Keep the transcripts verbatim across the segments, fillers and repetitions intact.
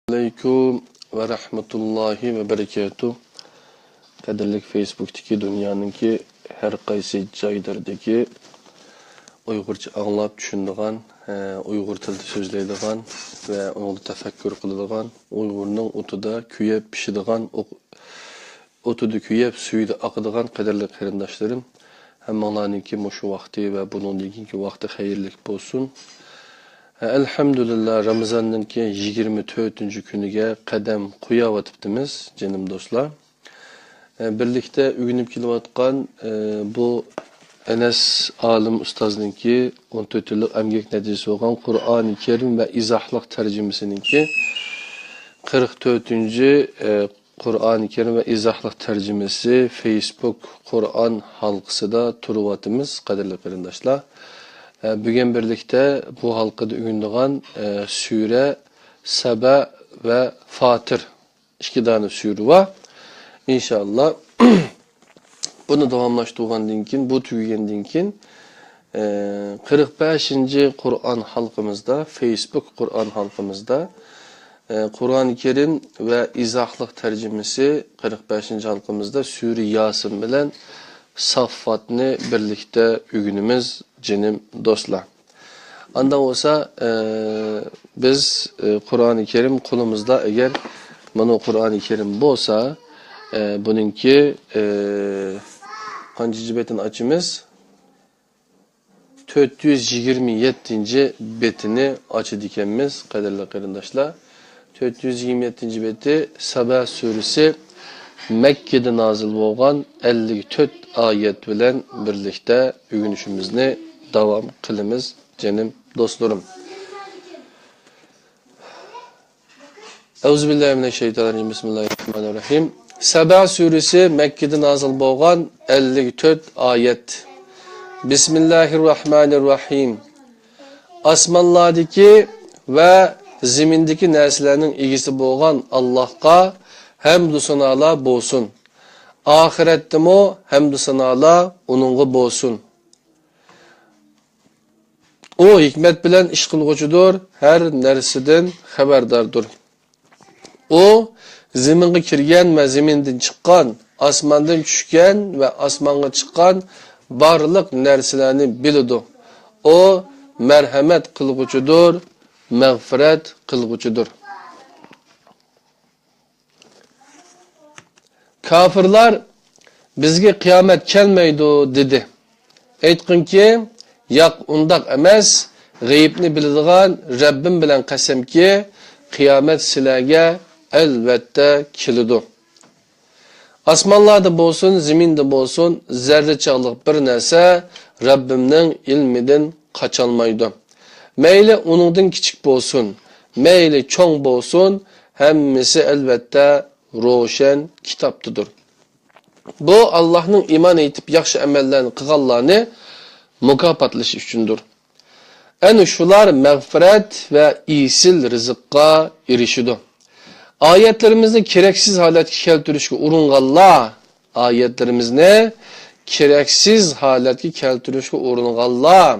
ئەلەيكۇم ۋە رەھمەتۇللاھى ۋە بەرىكاتۇھ. قەدىرلىك فېيسبۇكتىكى، دۇنيانىڭكى ھەر قايسى جايلىرىدىكى ئۇيغۇرچە ئاڭلاپ چۈشىنىدىغان، ئە، ئۇيغۇر تىلىدا سۆزلەيدىغان ۋە ئۇنىڭدا تەپەككۇر قىلىدىغان، ئۇيغۇرنىڭ ئوتىدا كۆيۈپ پىشىدىغان، ئوق-، ئوتىدا كۆيۈپ، سۈيىدە ئاقىدىغان قەدىرلىك قېرىنداشلىرىم، ھەممىڭلارنىڭكى مۇشۇ ۋاقتى ۋە بۇنىڭدىن كېيىنكى ۋاقتى خەيرلىك بولسۇن. ئەلھەمدۇلىللا، رامىزاننىڭكى يىگىرمە تۆتىنچى كۈنىگە قەدەم قوياۋاتىپتىمىز، جېنىم دوستلار. بىرلىكتە ئۆگىنىپ كېلىۋاتقان بۇ ئەنەس ئالىم ئۇستازنىڭكى ئون تۆت يىللىق ئەمگەك نەتىجىسى بولغان قۇرئانى كەرىم ۋە ئىزاھلىق تەرجىمىسىنىڭكى قىرىق تۆتىنچى قۇرئانى كەرىم ۋە ئىزاھلىق تەرجىمىسى فېيسبۇك قۇرئان ھالقىسىدا تۇرۇۋاتىمىز، قەدىرلىك قېرىنداشلار. ئە، بۈگۈن بىرلىكتە بۇ ھالقىدا ئۆگىنىدىغان، ئە، سۈرە سەبە ۋە فاتىر، ئىككى دانە سۈرە بار. ئىنشاللا، بۇنى داۋاملاشتۇرغاندىن كېيىن، بۇ تۈگىگەندىن كېيىن، ئە، قىرىق بەشىنچى قۇرئان ھالقىمىزدا، فېيسبۇك قۇرئان ھالقىمىزدا، ئە، قۇرئانى كەرىم ۋە ئىزاھلىق تەرجىمىسى قىرىق بەشىنچى ھالقىمىزدا سۈرە ياسىن بىلەن ساففاتنى بىرلىكتە ئۆگىنىمىز، جېنىم دوستلار. ئانداق بولسا، ئە، بىز، ئە، قۇرئانى كەرىم قولىمىزدا ئەگەر مانا قۇرئانى كەرىم بولسا، ئە، بۇنىڭكى، ئە، قانچىنچى بېتىنى ئاچىمىز؟ تۆت يۈز يىگىرمە يەتتىنچى بېتىنى ئاچىدىكەنمىز، قەدىرلىك قېرىنداشلار. تۆت يۈز يىگىرمە يەتتىنچى بېتى سەبە سۈرىسى، مەككىدە نازىل بولغان ئەللىك تۆت ئايەت بىلەن بىرلىكتە ئۆگىنىشىمىزنى داۋام قىلىمىز، جېنىم دوستلىرىم. ئەئۇزۇبىللاھىمىنەششەيتانىررەجىم. بىسمىللاھىررەھمانىررەھىم. سەبە سۈرىسى مەككىدە نازىل بولغان ئەللىك تۆت ئايەت. بىسمىللاھىررەھمانىررەھىم. ئاسمانلاردىكى ۋە زېمىندىكى نەرسىلەرنىڭ ئىگىسى بولغان ئاللاھقا ھەمدۇ سانالار بولسۇن. ئاخىرەتتىمۇ ھەمدۇ سانالار ئۇنىڭغا بولسۇن. ئۇ ھېكمەت بىلەن ئىش قىلغۇچىدۇر، ھەر نەرسىدىن خەۋەرداردۇر. ئۇ زېمىنغا كىرگەن ۋە زېمىندىن چىققان، ئاسماندىن چۈشكەن ۋە ئاسمانغا چىققان بارلىق نەرسىلەرنى بىلىدۇ. ئۇ مەرھەمەت قىلغۇچىدۇر، مەغپىرەت قىلغۇچىدۇر. كاپىرلار، «بىزگە قىيامەت كەلمەيدۇ» دېدى. ئېيتقىنكى، «ياق، ئۇنداق ئەمەس، غەيىبنى بىلىدىغان رەببىم بىلەن قەسەمكى، قىيامەت سىلەرگە ئەلۋەتتە كېلىدۇ. ئاسمانلاردا بولسۇن، زېمىندا بولسۇن، زەررە چاغلىق بىر نەرسە رەببىمنىڭ ئىلمىدىن قاچالمايدۇ. مەيلى ئۇنىڭدىن كىچىك بولسۇن، مەيلى چوڭ بولسۇن، ھەممىسى ئەلۋەتتە روشەن كىتابتىدۇر. بۇ ئاللاھنىڭ ئىمان ئېيتىپ ياخشى ئەمەللەرنى قىلغانلارنى مۇكاپاتلىشى ئۈچۈندۇر. ئەنە شۇلار مەغپىرەت ۋە ئېسىل رىزىققا ئېرىشىدۇ.» ئايەتلىرىمىزنى كېرەكسىز ھالەتكە كەلتۈرۈشكە ئۇرۇنغانلار، ئايەتلىرىمىزنى كېرەكسىز ھالەتكە كەلتۈرۈشكە ئۇرۇنغانلار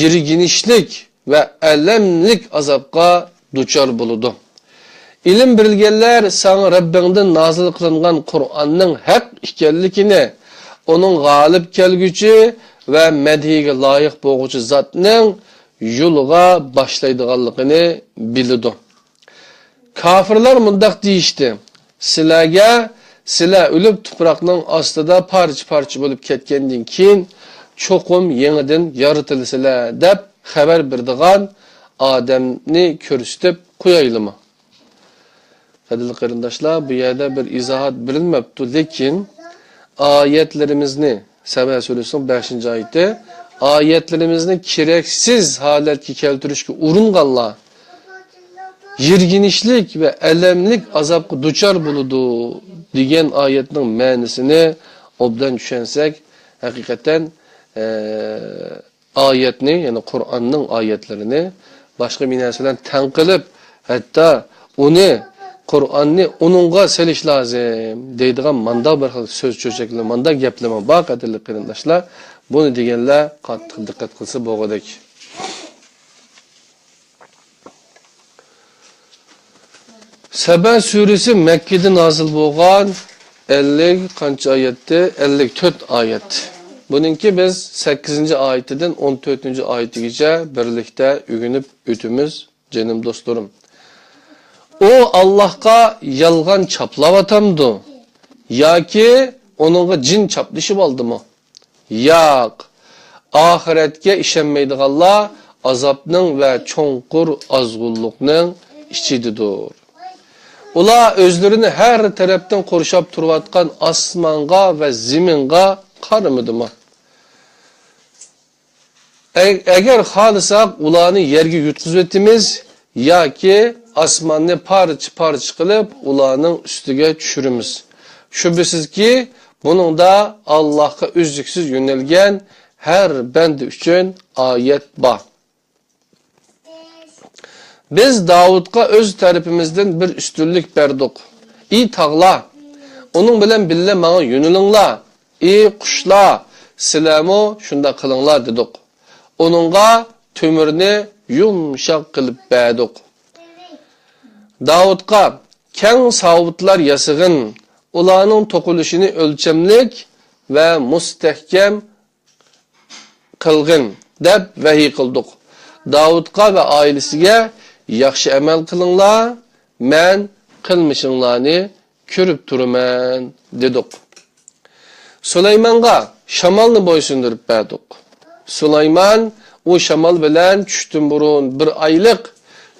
يىرگىنچلىك ۋە ئەلەملىك ئازابقا دۇچار بولىدۇ. ئىلىم بىلگەنلەر ساڭا رەببىڭدىن نازىل قىلىنغان قۇرئاننىڭ ھەق ئىكەنلىكىنى، ئۇنىڭ غالىب كەلگۈچى ۋە مەدھىيىگە لايىق بولغۇچى زاتنىڭ يولىغا باشلايدىغانلىقىنى بىلىدۇ. كاپىرلار مۇنداق دېيىشتى: «سىلەرگە، سىلەر ئۆلۈپ تۇپراقنىڭ ئاستىدا پارچە-پارچە بولۇپ كەتكەندىن كېيىن چوقۇم يېڭىدىن يارىتىلىسىلەر» دەپ خەۋەر بېرىدىغان ئادەمنى كۆرسىتىپ قويايلىمۇ؟ قەدىرلىك قېرىنداشلار، بۇ يەردە بىر ئىزاھات بېرىلمەپتۇ، لېكىن ئايەتلىرىمىزنى، سەبە سۈرىسىنىڭ بەشىنچى ئايىتى، ئايەتلىرىمىزنى كېرەكسىز ھالەتكە كەلتۈرۈشكە ئۇرۇنغانلار يىرگىنچلىك ۋە ئەلەملىك ئازابقا دۇچار بولىدۇ دېگەن ئايەتنىڭ مەنىسىنى ئوبدان چۈشەنسەك، ھەقىقەتەن، ئە، ئايەتنى، يەنى قۇرئاننىڭ ئايەتلىرىنى باشقا بىر نەرسە بىلەن تەڭ قىلىپ، ھەتتا ئۇنى، قۇرئاننى ئۇنىڭغا سېلىش لازىم دەيدىغان مانداق بىر خىل سۆز چۆچەكلىرى، مانداق گەپلىرىمۇ بار، قەدىرلىك قېرىنداشلار. بۇنى دېگەنلەر قاتتىق دىققەت قىلسا بولغۇدەك. سەبە سۈرىسى مەككىدە نازىل بولغان. ئەللىك قانچە ئايەتتى؟ ئەللىك تۆت ئايەت. بۇنىڭكى بىز سەككىزىنچى ئايىتىدىن ئون تۆتىنچى ئايىتىگىچە بىرلىكتە ئۆگىنىپ ئۆتىمىز، جېنىم دوستلىرىم. ئۇ ئاللاھقا يالغان چاپلاۋاتامدۇ؟ ياكى ئۇنىڭغا جىن چاپلىشىپ ئالدىمۇ؟ ياق، ئاخىرەتكە ئىشەنمەيدىغانلار ئازابنىڭ ۋە چوڭقۇر ئازغۇنلۇقنىڭ ئىچىدىدۇر. ئۇلار ئۆزلىرىنى ھەر تەرەپتىن قورشاپ تۇرۇۋاتقان ئاسمانغا ۋە زېمىنغا قارىمىدىمۇ؟ ئە-، ئەگەر خالىساق، ئۇلارنى يەرگە يۇتقۇزۇۋېتىمىز ياكى ئاسماننى پارچە-پارچە قىلىپ، ئۇلارنىڭ ئۈستىگە چۈشۈرىمىز. شۈبھىسىزكى، بۇنىڭدا ئاللاھقا ئۈزلۈكسىز يۆنەلگەن ھەر بەندە ئۈچۈن ئايەت بار. بىز داۋۇتقا ئۆز تەرىپىمىزدىن بىر ئۈستۈنلۈك بەردۇق. ئى تاغلار، ئۇنىڭ بىلەن بىللە ماڭا يۆنىلىڭلار. ئى قۇشلار، سىلەرمۇ شۇنداق قىلىڭلار، دېدۇق. ئۇنىڭغا تۆمۈرنى يۇمشاق قىلىپ بەردۇق. داۋۇتقا، كەڭ ساۋۇتلار ياسىغىن، ئۇلارنىڭ توقۇلۇشىنى ئۆلچەملىك ۋە مۇستەھكەم قىلغىن، دەپ ۋەھىي قىلدۇق. داۋۇتقا ۋە ئائىلىسىگە، ياخشى ئەمەل قىلىڭلار، مەن قىلمىشىڭلارنى كۆرۈپ تۇرىمەن، دېدۇق. سۇلايمانغا شامالنى بويسۇندۇرۇپ بەردۇق. سۇلايمان ئۇ شامال بىلەن چۈشتىن بۇرۇن بىر ئايلىق،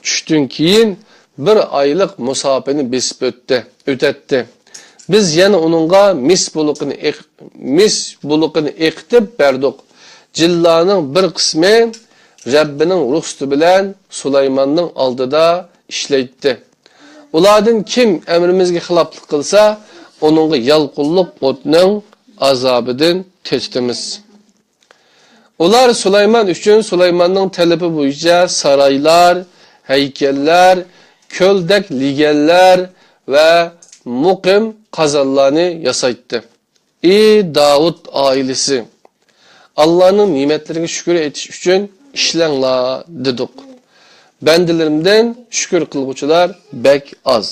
چۈشتىن كېيىن بىر ئايلىق مۇساپىنى بېسىپ ئۆتتى، ئۆتەتتى. بىز يەنە ئۇنىڭغا مىس بۇلىقىنى ئېق-، مىس بۇلىقىنى ئېقىتىپ بەردۇق. جىنلارنىڭ بىر قىسمى رەببىنىڭ رۇخسىتى بىلەن سۇلايماننىڭ ئالدىدا ئىشلەيتتى. ئۇلاردىن كىم ئەمرىمىزگە خىلاپلىق قىلسا، ئۇنىڭغا يالقۇنلۇق ئوتنىڭ ئازابىدىن تېتىتىمىز. ئۇلار سۇلايمان ئۈچۈن سۇلايماننىڭ تەلىپى بويىچە سارايلار، ھەيكەللەر، كۆلدەك لېگەنلەر ۋە مۇقىم قازانلارنى ياسايتتى. ئى داۋۇت ئائىلىسى! ئاللانىڭ نېمەتلىرىگە شۈكۈر ئېيتىش ئۈچۈن ئىشلەڭلار، دېدۇق. بەندىلىرىمدىن شۈكۈر قىلغۇچىلار بەك ئاز.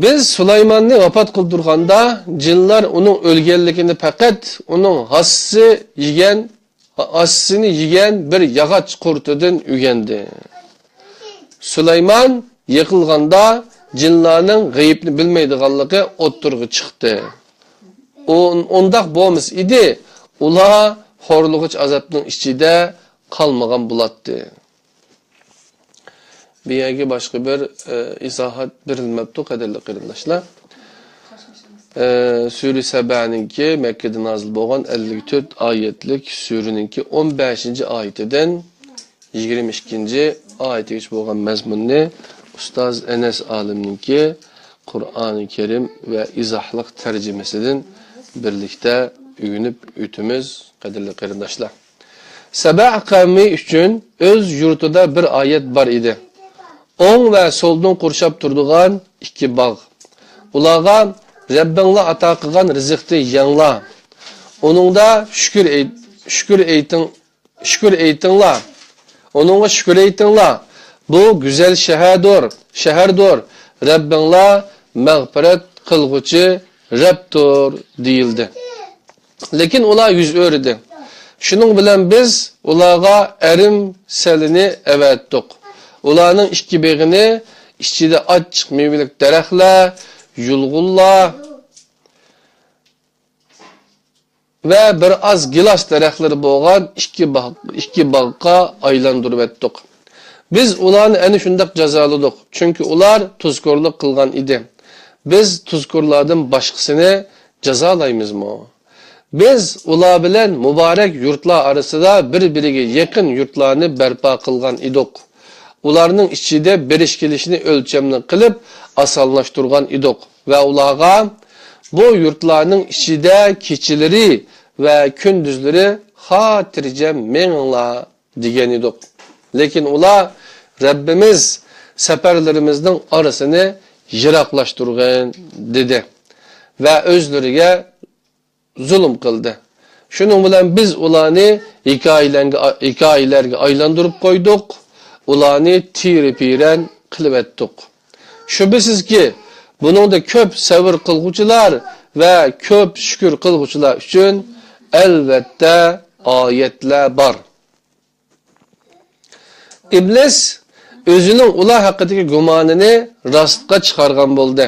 بىز سۇلايماننى ۋاپات قىلدۇرغاندا، جىنلار ئۇنىڭ ئۆلگەنلىكىنى پەقەت ئۇنىڭ ھاسسىسى يېگەن، ھاسسىسىنى يېگەن بىر ياغاچ قۇرتىدىن ئۆگەندى. سۇلايمان يىقىلغاندا، جىنلارنىڭ غەيىبنى بىلمەيدىغانلىقى ئوتتۇرىغا چىقتى. ئۇ، ئۇنداق بولمىسا ئىدى، ئۇلار خورلىغۇچ ئازابنىڭ ئىچىدە قالمىغان بولاتتى. بۇ يەرگە باشقا بىر، ئە، ئىزاھات بېرىلمەپتۇ، قەدىرلىك قېرىنداشلار. ئە، سۈرە سەبەنىڭكى مەككىدە نازىل بولغان ئەللىك تۆت ئايەتلىك سۈرىنىڭكى ئون بەشىنچى ئايىتىدىن يىگىرمە ئىككىنچى ئايىتىگىچە بولغان مەزمۇننى ئۇستاز ئەنەس ئالىمنىڭكى قۇرئانى كەرىم ۋە ئىزاھلىق تەرجىمىسىدىن بىرلىكتە ئۆگىنىپ ئۆتىمىز، قەدىرلىك قېرىنداشلار. سەبە قەۋمى ئۈچۈن ئۆز يۇرتىدا بىر ئايەت بار ئىدى. ئوڭ ۋە سولدىن قورشاپ تۇرىدىغان ئىككى باغ. ئۇلارغا، رەببىڭلار ئاتا قىلغان رىزىقتىن يەڭلار. ئۇنىڭدا شۈكۈر ئېيت-، شۈكۈر ئېيتىڭ، شۈكۈر ئېيتىڭلار. ئۇنىڭغا شۈكۈر ئېيتىڭلار. بۇ گۈزەل شەھەردۇر، شەھەردۇر. رەببىڭلار مەغپىرەت قىلغۇچى رەبتۇر، دېيىلدى. لېكىن ئۇلار يۈز ئۆرۈدى. شۇنىڭ بىلەن بىز ئۇلارغا ئەرىم سەلىنى ئەۋەتتۇق. ئۇلارنىڭ ئىككى بېغىنى ئىچىدە ئاچچىق مېۋىلىك دەرەخلەر، يۇلغۇنلار ۋە بىر ئاز گىلاس دەرەخلىرى بولغان ئىككى باغ-، ئىككى باغقا ئايلاندۇرۇۋەتتۇق. بىز ئۇلارنى ئەنە شۇنداق جازالىدۇق، چۈنكى ئۇلار تۇزكورلۇق قىلغان ئىدى. بىز تۇزكورلاردىن باشقىسىنى جازالايمىزمۇ؟ بىز ئۇلار بىلەن مۇبارەك يۇرتلار ئارىسىدا بىر-بىرىگە يېقىن يۇرتلارنى بەرپا قىلغان ئىدۇق. ئۇلارنىڭ ئىچىدە بېرىش-كېلىشنى ئۆلچەملىك قىلىپ ئاسانلاشتۇرغان ئىدۇق ۋە ئۇلارغا، بۇ يۇرتلارنىڭ ئىچىدە كېچىلىرى ۋە كۈندۈزلىرى خاتىرجەم مېڭىڭلار، دېگەن ئىدۇق. لېكىن ئۇلار، رەببىمىز سەپەرلىرىمىزنىڭ ئارىسىنى يىراقلاشتۇرغىن، دېدى ۋە ئۆزلىرىگە زۇلۇم قىلدى. شۇنىڭ بىلەن بىز ئۇلارنى ھېكايىلەرگە، ھېكايىلەرگە ئايلاندۇرۇپ قويدۇق. ئۇلارنى تىرە-پىرەن قىلىۋەتتۇق. شۈبھىسىزكى، بۇنىڭدا كۆپ سەۋر قىلغۇچىلار ۋە كۆپ شۈكۈر قىلغۇچىلار ئۈچۈن ئەلۋەتتە ئايەتلەر بار. ئىبلىس ئۆزىنىڭ ئۇلار ھەققىدىكى گۇمانىنى راستقا چىقارغان بولدى.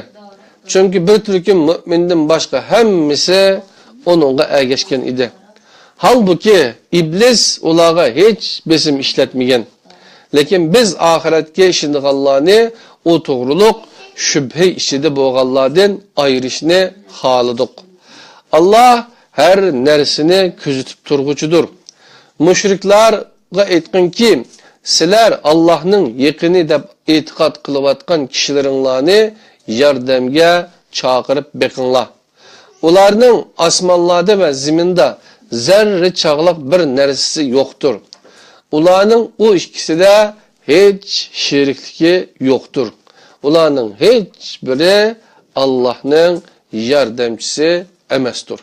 چۈنكى بىر تۈركۈم مۆمىندىن باشقا ھەممىسى ئۇنىڭغا ئەگەشكەن ئىدى. ھالبۇكى، ئىبلىس ئۇلارغا ھېچ بېسىم ئىشلەتمىگەن. لېكىن بىز ئاخىرەتكە ئىشىنىدىغانلارنى ئۇ توغرۇلۇق شۈبھە ئىچىدە بولغانلاردىن ئايرىشنى خالىدۇق. ئاللاھ ھەر نەرسىنى كۆزىتىپ تۇرغۇچىدۇر. مۇشرىكلارغا ئېيتقىنكى، سىلەر ئاللاھنىڭ يېقىنى دەپ ئېتىقاد قىلىۋاتقان كىشىلىرىڭلارنى ياردەمگە چاقىرىپ بېقىڭلار. ئۇلارنىڭ ئاسمانلاردا ۋە زېمىندا زەررە چاغلىق بىر نەرسىسى يوقتۇر. ئۇلارنىڭ ئۇ ئىككىسىدە ھېچ شېرىكلىكى يوقتۇر. ئۇلارنىڭ ھېچ بىرى ئاللاھنىڭ ياردەمچىسى ئەمەستۇر.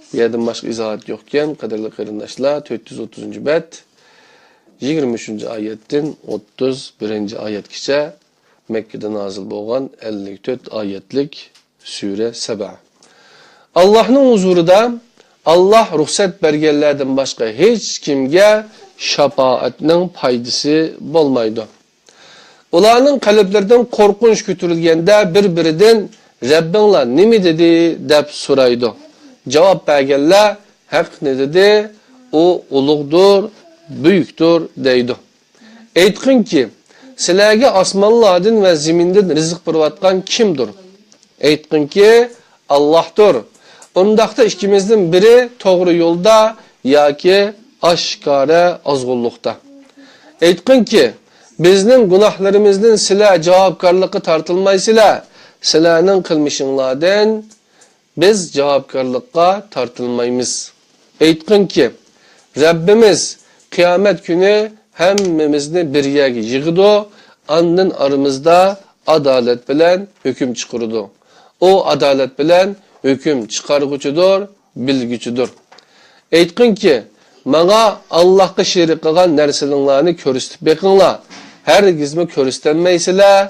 بۇ يەردىن باشقا ئىزاھات يوقكەن، قەدىرلىك قېرىنداشلار. تۆت يۈز ئوتتۇزىنچى بەت، يىگىرمە ئۈچىنچى ئايەتتىن ئوتتۇز بىرىنچى ئايەتكىچە مەككىدە نازىل بولغان ئەللىك تۆت ئايەتلىك سۈرە سەبە. ئاللاھنىڭ ھۇزۇرىدا ئاللاھ رۇخسەت بەرگەنلەردىن باشقا ھېچ كىمگە شاپائەتنىڭ پايدىسى بولمايدۇ. ئۇلارنىڭ قەلبلىرىدىن قورقۇنچ كۆتۈرۈلگەندە بىر-بىرىدىن، «رەببىڭلار نېمە دېدى؟» دەپ سورايدۇ. جاۋاب بەرگەنلەر، «ھەقنى دېدى، ئۇ ئۇلۇغدۇر، بۈيۈكتۇر» دەيدۇ. ئېيتقىنكى، سىلەرگە ئاسمانلاردىن ۋە زېمىندىن رىزىق بېرىۋاتقان كىمدۇر؟ ئېيتقىنكى، ئاللاھتۇر. ئۇنداقتا ئىككىمىزدىن بىرى توغرا يولدا ياكى ئاشكارا ئازغۇنلۇقتا. ئېيتقىنكى، بىزنىڭ گۇناھلىرىمىزدىن سىلەر جاۋابكارلىققا تارتىلمايسىلەر، سىلەرنىڭ قىلمىشىڭلاردىن بىز جاۋابكارلىققا تارتىلمايمىز. ئېيتقىنكى، رەببىمىز قىيامەت كۈنى ھەممىمىزنى بىر يەرگە يىغىدۇ، ئاندىن ئارىمىزدا ئادالەت بىلەن ھۆكۈم چىقىرىدۇ. ئۇ ئادالەت بىلەن ھۆكۈم چىقارغۇچىدۇر، بىلگۈچىدۇر. ئېيتقىنكى، ماڭا ئاللاھقا شېرىك قىلغان نەرسىلىرىڭلارنى كۆرسىتىپ بېقىڭلار. ھەرگىزمۇ كۆرسىتەلمەيسىلەر.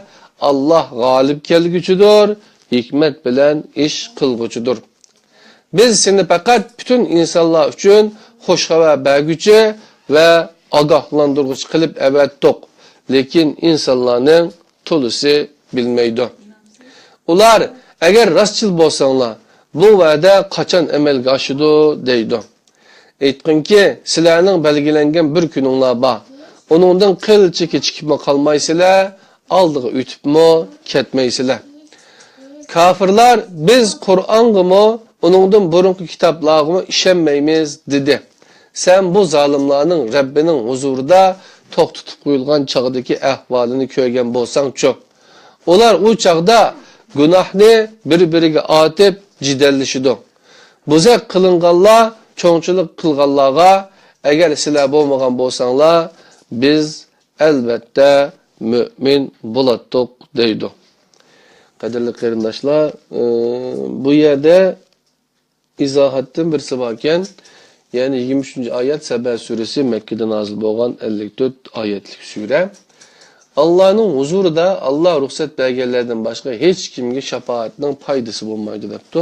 ئاللاھ غالىب كەلگۈچىدۇر، ھېكمەت بىلەن ئىش قىلغۇچىدۇر. بىز سېنى پەقەت پۈتۈن ئىنسانلار ئۈچۈن خۇش خەۋەر بەرگۈچى ۋە ئاگاھلاندۇرغۇچى قىلىپ ئەۋەتتۇق، لېكىن ئىنسانلارنىڭ تولىسى بىلمەيدۇ. ئۇلار، «ئەگەر راستچىل بولساڭلار، بۇ ۋەدە قاچان ئەمەلگە ئاشىدۇ؟» دەيدۇ. ئېيتقىنكى، سىلەرنىڭ بەلگىلەنگەن بىر كۈنۈڭلار بار. ئۇنىڭدىن قىلچە كېچىكىپمۇ قالمايسىلەر، ئالدىغا ئۆتۈپمۇ كەتمەيسىلەر. كاپىرلار، «بىز قۇرئانغىمۇ، ئۇنىڭدىن بۇرۇنقى كىتابلارغىمۇ ئىشەنمەيمىز» دېدى. سەن بۇ زالىملارنىڭ رەببىنىڭ ھۇزۇرىدا توختىتىپ قويۇلغان چاغدىكى ئەھۋالىنى كۆرگەن بولساڭچۇ؟ ئۇلار ئۇ چاغدا گۇناھنى بىر-بىرىگە ئاتىپ جېدەللىشىدۇ. بوزەك قىلىنغانلار چوڭچىلىق قىلغانلارغا، «ئەگەر سىلەر بولمىغان بولساڭلار، بىز ئەلۋەتتە مۆمىن بولاتتۇق» دەيدۇ. قەدىرلىك قېرىنداشلار، ئى، بۇ يەردە ئىزاھاتتىن بىرسى باركەن، يەنى يىگىرمە ئۈچىنچى ئايەت، سەبە سۈرىسى، مەككىدە نازىل بولغان ئەللىك تۆت ئايەتلىك سۈرە. ئاللانىڭ ھۇزۇرىدا ئاللا رۇخسەت بەرگەنلەردىن باشقا ھېچ كىمگە شاپائەتنىڭ پايدىسى بولمايدۇ دەپتۇ.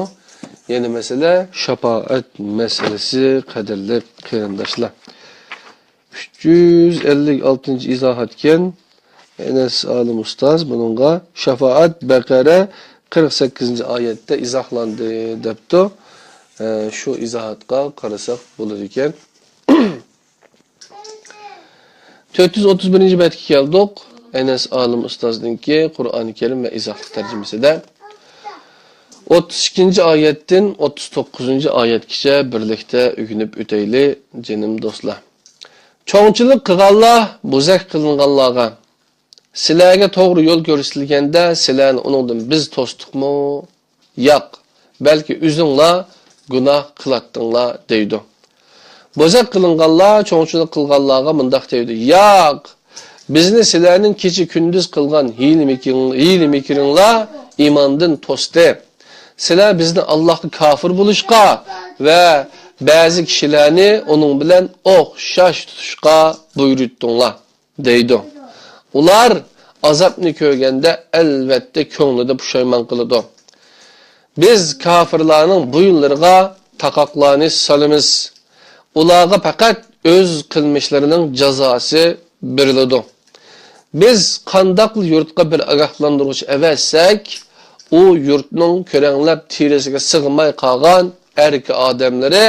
يەنى مەسىلە شاپائەت مەسىلىسى، قەدىرلىك قېرىنداشلار. ئۈچ يۈز ئەللىك ئالتىنچى ئىزاھاتكەن، ئەنەس ئالىم ئۇستاز بۇنىڭغا شاپائەت بەقەرە قىرىق سەككىزىنچى ئايەتتە ئىزاھلاندى دەپتۇ. ئە، شۇ ئىزاھاتقا قارىساق بولىدىكەن. تۆت يۈز ئوتتۇز بىرىنچى بەتكە كەلدۇق. ئەنەس ئالىم ئۇستازنىڭكى قۇرئانى كەرىم ۋە ئىزاھلىق تەرجىمىسىدە. ئوتتۇز ئىككىنچى ئايەتتىن ئوتتۇز توققۇزىنچى ئايەتكىچە بىرلىكتە ئۆگىنىپ ئۆتەيلى، جېنىم دوستلار. چوڭچىلىق قىلغانلار بوزەك قىلىنغانلارغا، سىلەرگە توغرا يول كۆرسىتىلگەندە سىلەرنى ئۇنىڭدىن بىز توستۇقمۇ؟ ياق، بەلكى ئۆزۈڭلار گۇناھ قىلاتتىڭلار دەيدۇ. بوزەك قىلىنغانلار چوڭچىلىق قىلغانلارغا مۇنداق دەيدۇ، ياق، بىزنى سىلەرنىڭ كېچە-كۈندۈز قىلغان ھىيلە-مىكرىڭ-، ھىيلە-مىكرىڭلار ئىماندىن توستى. سىلەر بىزنى ئاللاھقا كاپىر بولۇشقا ۋە بەزى كىشىلەرنى ئۇنىڭ بىلەن ئوخشاش تۇتۇشقا بۇيرۇتتۇڭلار، دەيدۇ. ئۇلار ئازابنى كۆرگەندە، ئەلۋەتتە، كۆڭلىدە پۇشايمان قىلىدۇ. بىز كاپىرلارنىڭ بويۇنلىرىغا تاقاقلارنى سالىمىز. ئۇلارغا پەقەت ئۆز قىلمىشلىرىنىڭ جازاسى بېرىلىدۇ. بىز قانداقلا يۇرتقا بىر ئاگاھلاندۇرغۇچى ئەۋەتسەك، ئۇ يۇرتنىڭ كۆرەڭلەپ تېرىسىگە سىغماي قالغان ئەركە ئادەملىرى،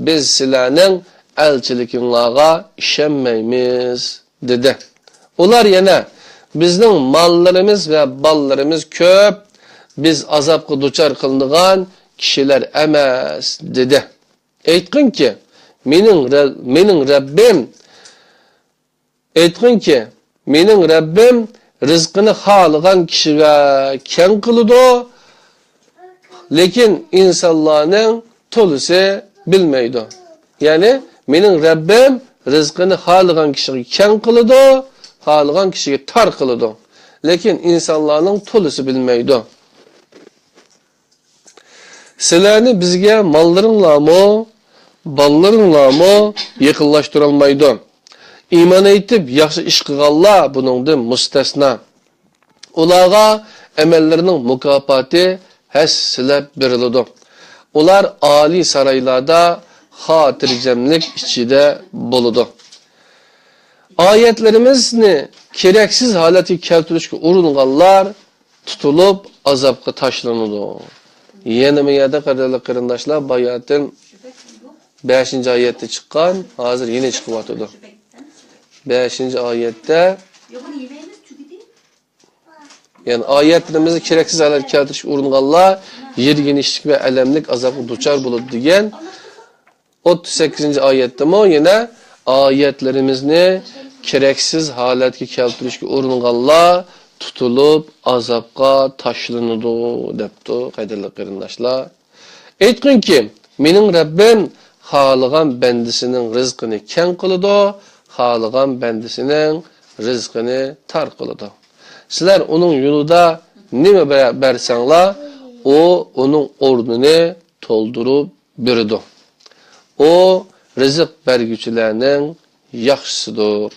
«بىز سىلەرنىڭ ئەلچىلىكىڭلارغا ئىشەنمەيمىز» دېدى. ئۇلار يەنە، «بىزنىڭ ماللىرىمىز ۋە بالىلىرىمىز كۆپ، بىز ئازابقا دۇچار قىلىنىدىغان كىشىلەر ئەمەس» دېدى. ئېيتقىنكى، مېنىڭ رە-، مېنىڭ رەببىم، ئېيتقىنكى، مېنىڭ رەببىم رىزقىنى خالىغان كىشىگە كەڭ قىلىدۇ، لېكىن ئىنسانلارنىڭ تولىسى بىلمەيدۇ. يەنى، مېنىڭ رەببىم رىزقىنى خالىغان كىشىگە كەڭ قىلىدۇ، خالىغان كىشىگە تار قىلىدۇ. لېكىن ئىنسانلارنىڭ تولىسى بىلمەيدۇ. سىلەرنى بىزگە ماللىرىڭلارمۇ، بالىلىرىڭلارمۇ يېقىنلاشتۇرالمايدۇ. ئىمان ئېيتىپ، ياخشى ئىش قىلغانلار بۇنىڭدىن مۇستەسنا. ئۇلارغا ئەمەللىرىنىڭ مۇكاپاتى ھەسسىلەپ بېرىلىدۇ. ئۇلار ئالىي سارايلاردا خاتىرجەملىك ئىچىدە بولىدۇ. ئايەتلىرىمىزنى كېرەكسىز ھالەتكە كەلتۈرۈشكە ئۇرۇنغانلار تۇتۇلۇپ، ئازابقا تاشلىنىدۇ. يەنە بۇ يەردە، قەدىرلىك قېرىنداشلار، باياتىن بەشىنچى ئايەتتە چىققان، ھازىر يەنە چىقىۋاتىدۇ. بەشىنچى ئايەتتە، يەنى ئايەتلىرىمىزنى كېرەكسىز ھالەتكە كەلتۈرۈشكە ئۇرۇنغانلار يىرگىنچلىك ۋە ئەلەملىك ئازابقا دۇچار بولىدۇ دېگەن. ئوتتۇز سەككىزىنچى ئايەتتىمۇ يەنە، ئايەتلىرىمىزنى كېرەكسىز ھالەتكە كەلتۈرۈشكە ئۇرۇنغانلار تۇتۇلۇپ، ئازابقا تاشلىنىدۇ، دەپتۇ، قەدىرلىك قېرىنداشلار. ئېيتقىنكى، مېنىڭ رەببىم خالىغان بەندىسىنىڭ رىزقىنى كەڭ قىلىدۇ، خالىغان بەندىسىنىڭ رىزقىنى تار قىلىدۇ. سىلەر ئۇنىڭ يولىدا نېمە بە-، بەرسەڭلار، ئۇ ئۇنىڭ ئورنىنى تولدۇرۇپ بېرىدۇ. ئۇ رىزىق بەرگۈچىلەرنىڭ ياخشىسىدۇر،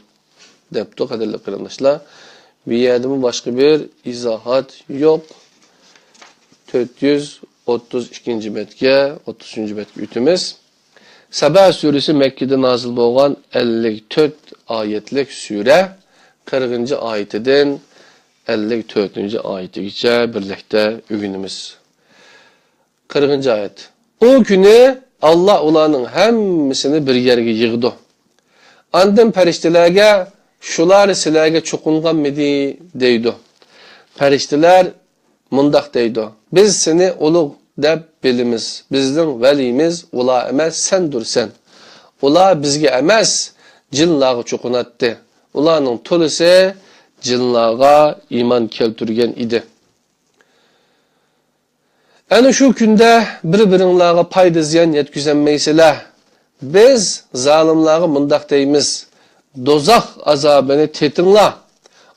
دەپتۇ، قەدىرلىك قېرىنداشلار. بۇ يەردىمۇ باشقا بىر ئىزاھات يوق. تۆت يۈز ئوتتۇز ئىككىنچى بەتكە، ئوتتۇز ئۈچىنچى بەتكە ئۆتىمىز. سەبە سۈرىسى مەككىدە نازىل بولغان ئەللىك تۆت ئايەتلىك سۈرە، قىرىقىنچى ئايىتىدىن ئەللىك تۆتىنچى ئايىتىگىچە بىرلىكتە ئۆگىنىمىز. قىرىقىنچى ئايەت. ئۇ كۈنى ئاللا ئۇلارنىڭ ھەممىسىنى بىر يەرگە يىغىدۇ. ئاندىن پەرىشتىلەرگە، «شۇلار سىلەرگە چوقۇنغانمىدى؟» دەيدۇ. پەرىشتىلەر مۇنداق دەيدۇ، «بىز سېنى ئۇلۇغ دەپ بىلىمىز. بىزنىڭ ۋەلىيىمىز ئۇلار ئەمەس، سەندۇرسەن. ئۇلار بىزگە ئەمەس، جىنلارغا چوقۇناتتى. ئۇلارنىڭ تولىسى جىنلارغا ئىمان كەلتۈرگەن ئىدى.» ئەنە شۇ كۈندە بىر-بىرىڭلارغا پايدا-زىيان يەتكۈزەلمەيسىلەر. بىز زالىملارغا مۇنداق دەيمىز، دوزاخ ئازابىنى تېتىڭلار.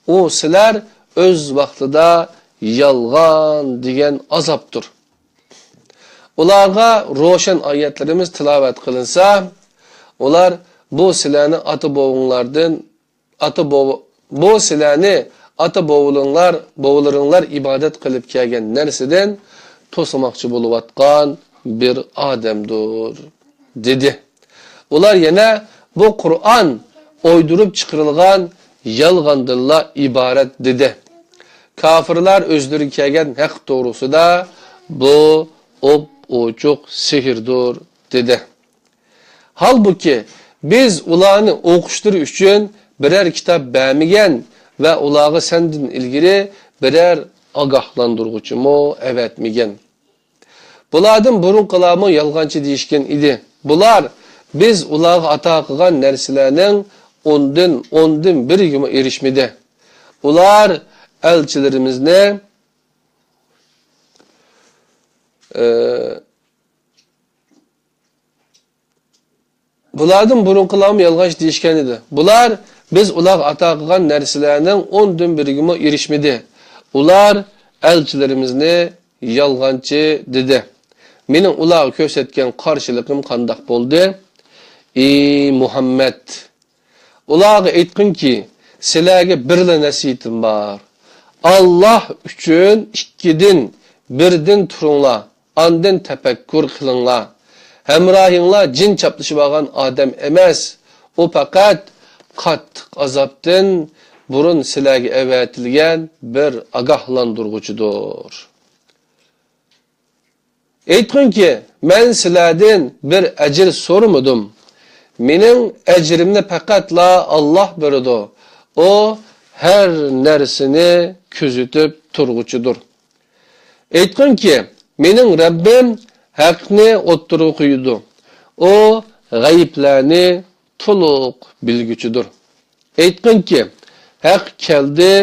ئۇ سىلەر ئۆز ۋاقتىدا يالغان دېگەن ئازابتۇر. ئۇلارغا روشەن ئايەتلىرىمىز تىلاۋەت قىلىنسا، ئۇلار، «بۇ سىلەرنى ئاتا-بوۋاڭلاردىن ئاتا بوۋا-، بۇ سىلەرنى ئاتا بوۋىلىڭلار، بوۋىلىرىڭلار ئىبادەت قىلىپ كەلگەن نەرسىدىن توسىماقچى بولۇۋاتقان بىر ئادەمدۇر» دېدى. ئۇلار يەنە، «بۇ قۇرئان ئويدۇرۇپ چىقىرىلغان يالغاندىنلا ئىبارەت» دېدى. كاپىرلار ئۆزلىرىگە كەلگەن ھەق توغرىسىدا، «بۇ ئوپئوچۇق سېھىردۇر» دېدى. ھالبۇكى، بىز ئۇلارنى ئوقۇشلىرى ئۈچۈن بىرەر كىتاب بەرمىگەن ۋە ئۇلارغا سەندىن ئىلگىرى بىرەر ئاگاھلاندۇرغۇچىمۇ ئەۋەتمىگەن. بۇلاردىن بۇرۇنقىلارمۇ يالغانچى دېيىشكەن ئىدى. بۇلار بىز ئۇلارغا ئاتا قىلغان نەرسىلەرنىڭ ئوندىن، ئوندىن بىرىگىمۇ ئېرىشمىدى. ئۇلار ئەلچىلىرىمىزنى، ئى، بۇلاردىن بۇرۇنقىلارمۇ يالغانچى دېيىشكەن ئىدى. بۇلار بىز ئۇلارغا ئاتا قىلغان نەرسىلەرنىڭ ئوندىن بىرىگىمۇ ئېرىشمىدى. ئۇلار ئەلچىلىرىمىزنى يالغانچى دېدى. مېنىڭ ئۇلارغا كۆرسەتكەن قارشىلىقىم قانداق بولدى؟ ئى مۇھەممەد! ئۇلارغا ئېيتقىنكى، سىلەرگە بىرلا نەسىھىتىم بار. ئاللاھ ئۈچۈن ئىككىدىن بىردىن تۇرۇڭلار، ئاندىن تەپەككۇر قىلىڭلار. ھەمراھىڭلار جىن چاپلىشىۋالغان ئادەم ئەمەس. ئۇ پەقەت قاتتىق ئازابتىن بۇرۇن سىلەرگە ئەۋەتىلگەن بىر ئاگاھلاندۇرغۇچىدۇر. ئېيتقىنكى، مەن سىلەردىن بىر ئەجىر سورىمىدىم. مېنىڭ ئەجرىمنى پەقەتلا ئاللاھ بېرىدۇ. ئۇ ھەر نەرسىنى كۆزىتىپ تۇرغۇچىدۇر. ئېيتقىنكى، مېنىڭ رەببىم ھەقنى ئوتتۇرىغا قويىدۇ. ئۇ غەيىبلەرنى تولۇق بىلگۈچىدۇر. ئېيتقىنكى، ھەق كەلدى،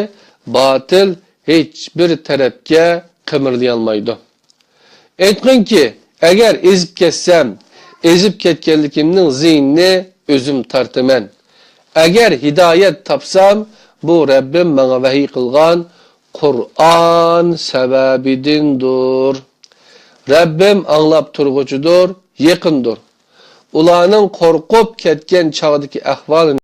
باتىل ھېچبىر تەرەپكە قىمىرلىيالمايدۇ. ئېيتقىنكى، ئەگەر ئېزىپ كەتسەم، ئېزىپ كەتكەنلىكىمنىڭ زىيىنىنى ئۆزۈم تارتىمەن. ئەگەر ھىدايەت تاپسام، بۇ رەببىم ماڭا ۋەھىي قىلغان قۇرئان سەۋەبىدىندۇر. رەببىم ئاڭلاپ تۇرغۇچىدۇر، يېقىندۇر. ئۇلارنىڭ قورقۇپ كەتكەن چاغدىكى ئەھۋالىنى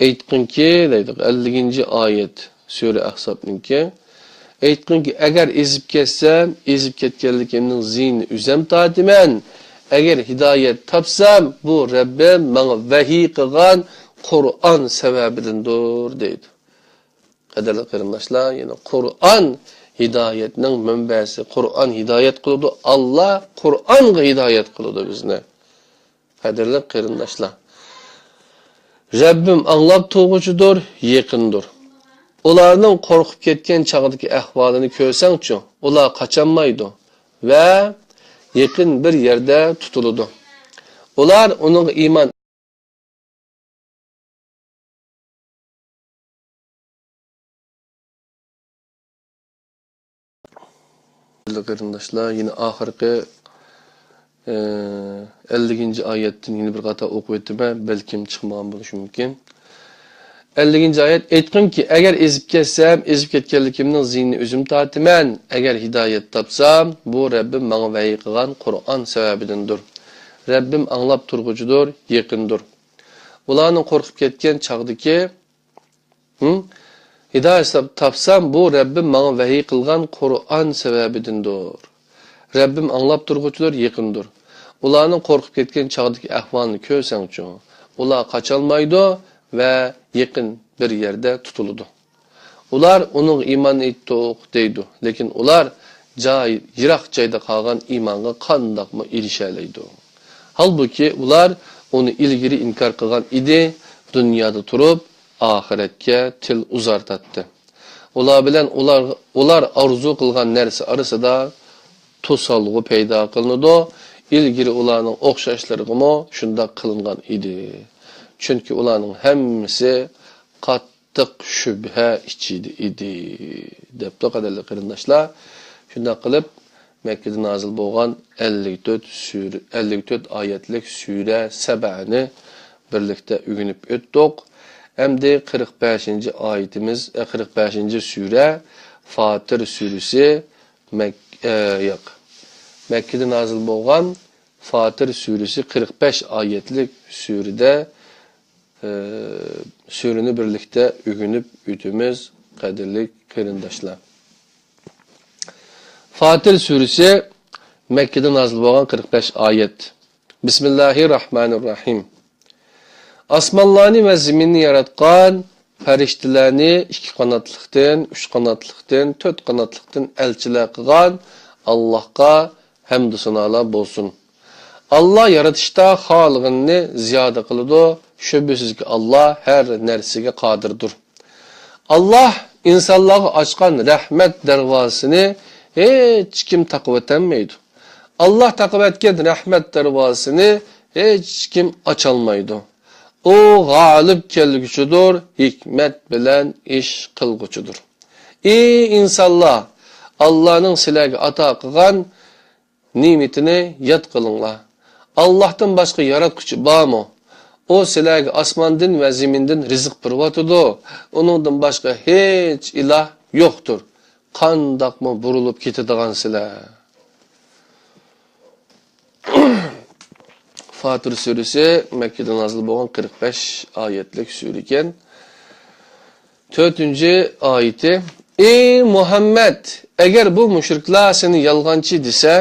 ئېيتقىنكى، دەيدۇ، ئەللىكىنچى ئايەت، سۈرە ئەھزابنىڭكى. ئېيتقىنكى، ئەگەر ئېزىپ كەتسەم، ئېزىپ كەتكەنلىكىمنىڭ زىيىنىنى ئۆزۈم تارتىمەن. ئەگەر ھىدايەت تاپسام، بۇ رەببىم ماڭا ۋەھىي قىلغان قۇرئان سەۋەبىدىندۇر، دەيدۇ. قەدىرلىك قېرىنداشلار، يەنى قۇرئان ھىدايەتنىڭ مەنبەسى. قۇرئان ھىدايەت قىلىدۇ. ئاللا قۇرئانغا ھىدايەت قىلىدۇ بىزنى. قەدىرلىك قېرىنداشلار، رەببىم ئاڭلاپ تۇرغۇچىدۇر، يېقىندۇر. ئۇلارنىڭ قورقۇپ كەتكەن چاغدىكى ئەھۋالىنى كۆرسەڭچۇ، ئۇلار قاچالمايدۇ ۋە يېقىن بىر يەردە تۇتۇلىدۇ. ئۇلار ئۇنىڭغا ئىمان قېرىنداشلار، يەنە ئاخىرقى، ئە، ئەللىكىنچى ئايەتتىن يەنە بىر قاتا ئوقۇپ ئۆتىمەن، بەلكىم چىقمىغان بولۇشى مۇمكىن. ئەللىكىنچى ئايەت، ئېيتقىنكى، ئەگەر ئېزىپ كەتسەم، ئېزىپ كەتكەنلىكىمنىڭ زىيىنىنى ئۆزۈم تارتىمەن. ئەگەر ھىدايەت تاپسام، بۇ رەببىم ماڭا ۋەھىي قىلغان قۇرئان سەۋەبىدىندۇر. رەببىم ئاڭلاپ تۇرغۇچىدۇر، يېقىندۇر. ئۇلارنىڭ قورقۇپ كەتكەن چاغدىكى، ھىم؟ ھىدايەت تاپسام، بۇ رەببىم ماڭا ۋەھىي قىلغان قۇرئان سەۋەبىدىندۇر. رەببىم ئاڭلاپ تۇرغۇچىدۇر، يېقىندۇر. ئۇلارنىڭ قورقۇپ كەتكەن چاغدىكى ئەھۋالىنى كۆرسەڭچۇ، ئۇلار قاچالمايدۇ ۋە يېقىن بىر يەردە تۇتۇلىدۇ. ئۇلار ئۇنىڭغا ئىمان ئېيتتۇق دەيدۇ، لېكىن ئۇلار جاي، يىراق جايدا قالغان ئىمانغا قانداقمۇ ئېرىشەلەيدۇ؟ ھالبۇكى، ئۇلار ئۇنى ئىلگىرى ئىنكار قىلغان ئىدى، دۇنيادا تۇرۇپ ئاخىرەتكە تىل ئۇزارتاتتى. ئۇلار بىلەن ئۇلار، ئۇلار ئارزۇ قىلغان نەرسە ئارىسىدا توسالغۇ پەيدا قىلىنىدۇ. ئىلگىرى ئۇلارنىڭ ئوخشاشلىرىغىمۇ شۇنداق قىلىنغان ئىدى. چۈنكى ئۇلارنىڭ ھەممىسى قاتتىق شۈبھە ئىچىدە ئىدى، دەپتۇ، قەدىرلىك قېرىنداشلار. شۇنداق قىلىپ، مەككىدە نازىل بولغان ئەللىك تۆت سۈرە، ئەللىك تۆت ئايەتلىك سۈرە سەبەنى بىرلىكتە ئۆگىنىپ ئۆتتۇق. ئەمدى قىرىق بەشىنچى ئايىتىمىز، ئە، قىرىق بەشىنچى سۈرە، فاتىر سۈرىسى، مەك-، ئە، ياق. مەككىدە نازىل بولغان فاتىر سۈرىسى قىرىق بەش ئايەتلىك سۈرىدە، ئە، سۈرىنى بىرلىكتە ئۆگىنىپ ئۆتىمىز، قەدىرلىك قېرىنداشلار. فاتىر سۈرىسى مەككىدە نازىل بولغان قىرىق بەش ئايەت. بىسمىللاھىر راھمانىر راھىم. ئاسمانلارنى ۋە زېمىننى ياراتقان، پەرىشتىلەرنى ئىككى قاناتلىقتىن، ئۈچ قاناتلىقتىن، تۆت قاناتلىقتىن ئەلچىلەر قىلغان ئاللاھقا ھەمدۇ سانالار بولسۇن. ئاللا يارىتىشتا خالىغىنىنى زىيادە قىلىدۇ، شۈبھىسىزكى، ئاللا ھەر نەرسىگە قادىردۇر. ئاللا ئىنسانلارغا ئاچقان رەھمەت دەرۋازىسىنى ھېچكىم تاقىۋەتەلمەيدۇ. ئاللا تاقىۋەتكەن رەھمەت دەرۋازىسىنى ھېچكىم ئاچالمايدۇ. ئۇ غالىب كەلگۈچىدۇر، ھېكمەت بىلەن ئىش قىلغۇچىدۇر. ئى ئىنسانلار، ئاللانىڭ سىلەرگە ئاتا قىلغان نېمىتىنى ياد قىلىڭلار. ئاللاھتىن باشقا ياراتقۇچى بارمۇ؟ ئۇ سىلەرگە ئاسماندىن ۋە زېمىندىن رىزىق بېرىۋاتىدۇ. ئۇنىڭدىن باشقا ھېچ ئىلاھ يوقتۇر. قانداقمۇ بۇرۇلۇپ كېتىدىغانسىلەر؟ فاتىر سۈرىسى مەككىدە نازىل بولغان قىرىق بەش ئايەتلىك سۈرە ئىكەن. تۆتىنچى ئايىتى، ئى مۇھەممەد، ئەگەر بۇ مۇشرىكلار سېنى يالغانچى دېسە،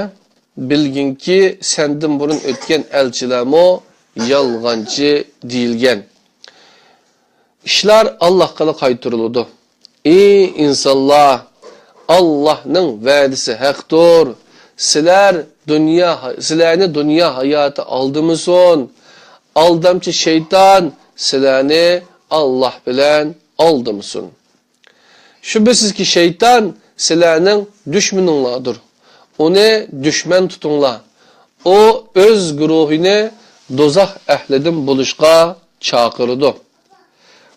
بىلگىنكى، سەندىن بۇرۇن ئۆتكەن ئەلچىلەرمۇ يالغانچى دېيىلگەن. ئىشلار ئاللاھقىلا قايتۇرۇلىدۇ. ئى ئىنسانلار، ئاللاھنىڭ ۋەدىسى ھەقتۇر. سىلەر دۇنيا، سىلەرنى دۇنيا ھاياتى ئالدىمىسۇن. ئالدامچى شەيتان سىلەرنى ئاللاھ بىلەن ئالدىمىسۇن. شۈبھىسىزكى، شەيتان سىلەرنىڭ دۈشمىنىڭلاردۇر. ئۇنى دۈشمەن تۇتۇڭلار. ئۇ ئۆز گۇرۇھىنى دوزاخ ئەھلىدىن بولۇشقا چاقىرىدۇ.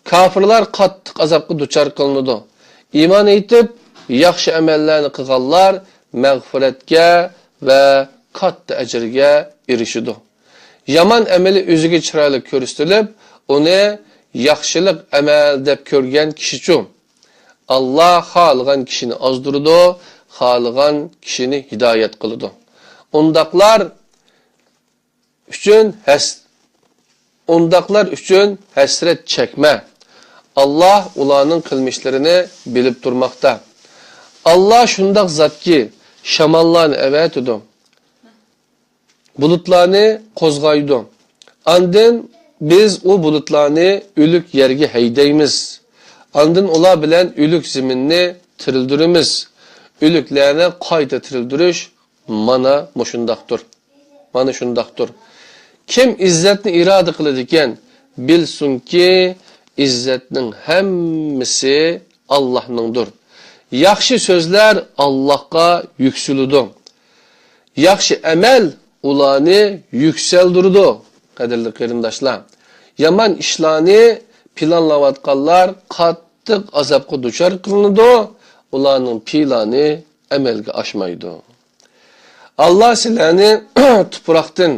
كاپىرلار قاتتىق ئازابقا دۇچار قىلىنىدۇ. ئىمان ئېيتىپ، ياخشى ئەمەللەرنى قىلغانلار مەغپىرەتكە ۋە كاتتا ئەجىرگە ئېرىشىدۇ. يامان ئەمىلى ئۆزىگە چىرايلىق كۆرسىتىلىپ، ئۇنى ياخشىلىق ئەمەل دەپ كۆرگەن كىشىچۇ؟ ئاللاھ خالىغان كىشىنى ئازدۇرىدۇ، خالىغان كىشىنى ھىدايەت قىلىدۇ. ئۇنداقلار ئۈچۈن ھەس-، ئۇنداقلار ئۈچۈن ھەسرەت چەكمە. ئاللاھ ئۇلارنىڭ قىلمىشلىرىنى بىلىپ تۇرماقتا. ئاللاھ شۇنداق زاتكى، شاماللارنى ئەۋەتىدۇ، بۇلۇتلارنى قوزغايدۇ. ئاندىن بىز ئۇ بۇلۇتلارنى ئۆلۈك يەرگە ھەيدەيمىز. ئاندىن ئۇلار بىلەن ئۆلۈك زېمىننى تىرىلدۈرىمىز. ئۆلۈكلەرنى قايتا تىرىلدۈرۈش مانا مۇشۇنداقتۇر. مانا شۇنداقتۇر. كىم ئىززەتنى ئىرادە قىلىدىكەن، بىلسۇنكى، ئىززەتنىڭ ھەممىسى ئاللاھنىڭدۇر. ياخشى سۆزلەر ئاللاھقا يۈكسىلىدۇ. ياخشى ئەمەل ئۇلارنى يۈكسەلدۈرىدۇ. قەدىرلىك قېرىنداشلار، يامان ئىشلارنى پىلانلاۋاتقانلار قاتتىق ئازابقا دۇچار قىلىنىدۇ. ئۇلارنىڭ پىلانى ئەمەلگە ئاشمايدۇ. ئاللاھ سىلەرنى تۇپراقتىن،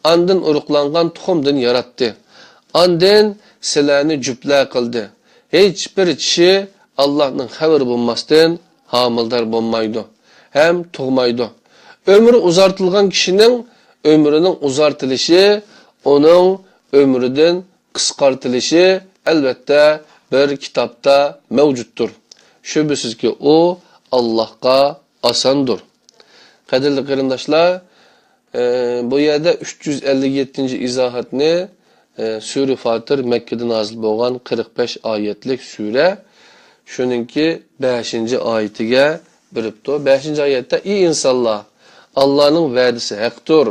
ئاندىن ئۇرۇقلانغان تۇخۇمدىن ياراتتى. ئاندىن سىلەرنى جۈپلەر قىلدى. ھېچبىر چىشى ئاللاھنىڭ خەۋىرى بولماستىن ھامىلىدار بولمايدۇ ھەم تۇغمايدۇ. ئۆمرى ئۇزارتىلغان كىشىنىڭ ئۆمرىنىڭ ئۇزارتىلىشى ئۇنىڭ ئۆمرىدىن قىسقارتىلىشى، ئەلۋەتتە، بىر كىتابتا مەۋجۇتتۇر. شۈبھىسىزكى، ئۇ ئاللاھقا ئاساندۇر. قەدىرلىك قېرىنداشلار، ئە، بۇ يەردە ئۈچ يۈز ئەللىك يەتتىنچى ئىزاھاتنى، ئە، سۈرە فاتىر، مەككىدە نازىل بولغان قىرىق بەش ئايەتلىك سۈرە، شۇنىڭكى بەشىنچى ئايىتىگە بېرىپتۇ. بەشىنچى ئايەتتە، ئى ئىنسانلار، ئاللانىڭ ۋەدىسى ھەقتۇر.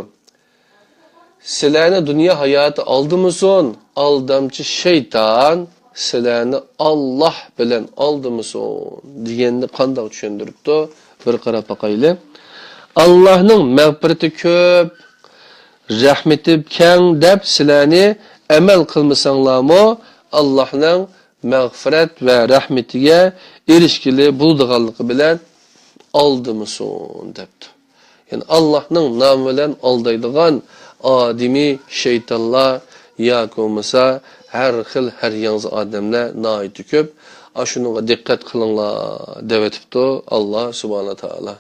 سىلەرنى دۇنيا ھاياتى ئالدىمىسۇن، ئالدامچى شەيتان سىلەرنى ئاللاھ بىلەن ئالدىمىسۇن دېگەننى قانداق چۈشەندۈرۈپتۇ؟ بىر قاراپ باقايلى. ئاللاھنىڭ مەغپىرىتى كۆپ، رەھمىتى كەڭ دەپ سىلەرنى ئەمەل قىلمىساڭلارمۇ، ئاللاھنىڭ مەغپىرەت ۋە رەھمىتىگە ئېرىشكىلى بولىدىغانلىقى بىلەن ئالدىمىسۇن دەپتۇ. يەنى ئاللاھنىڭ نامى بىلەن ئالدايدىغان ئادىمىي شەيتانلار ياكى بولمىسا ھەر خىل ھەر ياڭزا ئادەملەر ناھايىتى كۆپ. ئاشۇنىڭغا دىققەت قىلىڭلار دەۋېتىپتۇ ئاللاھ سۇبھانەھۇ ۋە تائالا.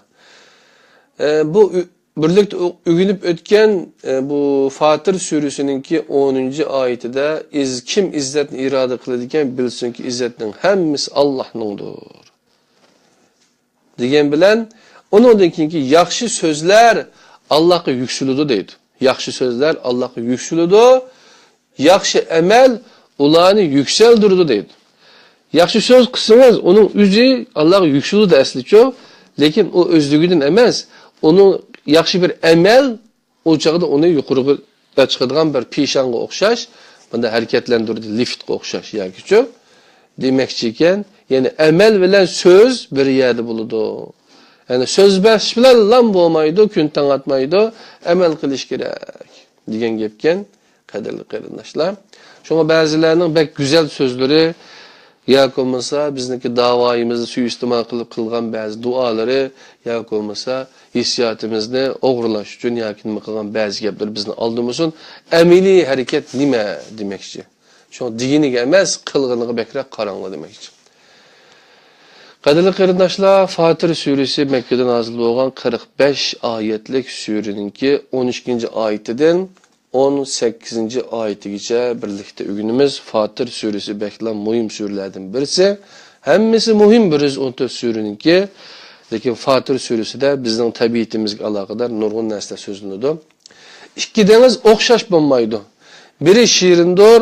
ئە، بۇ ئۆ-، بىرلىكتە ئۆ-، ئۆگىنىپ ئۆتكەن، ئە، بۇ فاتىر سۈرىسىنىڭكى ئونىنچى ئايىتىدە ئىز-، كىم ئىززەتنى ئىرادە قىلىدىكەن، بىلسۇنكى، ئىززەتنىڭ ھەممىسى ئاللاھنىڭدۇر. دېگەن بىلەن، ئۇنىڭدىن كېيىنكى ياخشى سۆزلەر ئاللاھقا يۈكسىلىدۇ دەيدۇ. ياخشى سۆزلەر ئاللاھقا يۈكسىلىدۇ، ياخشى ئەمەل ئۇلارنى يۈكسەلدۈرىدۇ دەيدۇ. ياخشى سۆز قىلسىڭىز، ئۇنىڭ ئۆزى ئاللاھقا يۈكسىلىدۇ ئەسلىچۇ، لېكىن ئۇ ئۆزلۈكىدىن ئەمەس، ئۇنىڭ ياخشى بىر ئەمەل ئۇ چاغدا ئۇنى يۇقىرىغا چىقىدىغان بىر پىشاڭغا ئوخشاش، بۇنداق ھەرىكەتلەندۈرىدۇ، لىفتقا ئوخشاش ياكىچۇ دېمەكچى ئىكەن. يەنى ئەمەل بىلەن سۆز بىر يەردە بولىدۇ. يەنى سۆزلەش بىلەنلا بولمايدۇ، كۈن تاڭ ئاتمايدۇ، ئەمەل قىلىش كېرەك دېگەن گەپكەن، قەدىرلىك قېرىنداشلار. شۇڭا بەزىلەرنىڭ بەك گۈزەل سۆزلىرى، ياكى بولمىسا بىزنىڭكى داۋايىمىزنى سۇيىئىستېمال قىلىپ قىلغان بەزى دۇئالىرى، ياكى بولمىسا ھېسسىياتىمىزنى ئوغرىلاش ئۈچۈن ياكى نېمە قىلغان بەزى گەپلىرى بىزنى ئالدىمىسۇن. ئەمەلىي ھەرىكەت نېمە دېمەكچى؟ شۇڭا دېگىنىگە ئەمەس، قىلغىنىغا بەكرەك قاراڭلار دېمەكچى. قەدىرلىك قېرىنداشلار، فاتىر سۈرىسى مەككىدە نازىل بولغان قىرىق بەش ئايەتلىك سۈرىنىڭكى ئون ئىككىنچى ئايىتىدىن ئون سەككىزىنچى ئايىتىگىچە بىرلىكتە ئۆگىنىمىز. فاتىر سۈرىسى بەكلا مۇھىم سۈرىلەردىن بىرسى. ھەممىسى مۇھىم بىر يۈز ئون تۆت سۈرىنىڭكى، لېكىن فاتىر سۈرىسىدە بىزنىڭ تەبىئىتىمىزگە ئالاقىدار نۇرغۇن نەرسىلەر سۆزلىنىدۇ. ئىككى دېڭىز ئوخشاش بولمايدۇ. بىرى شېرىندۇر،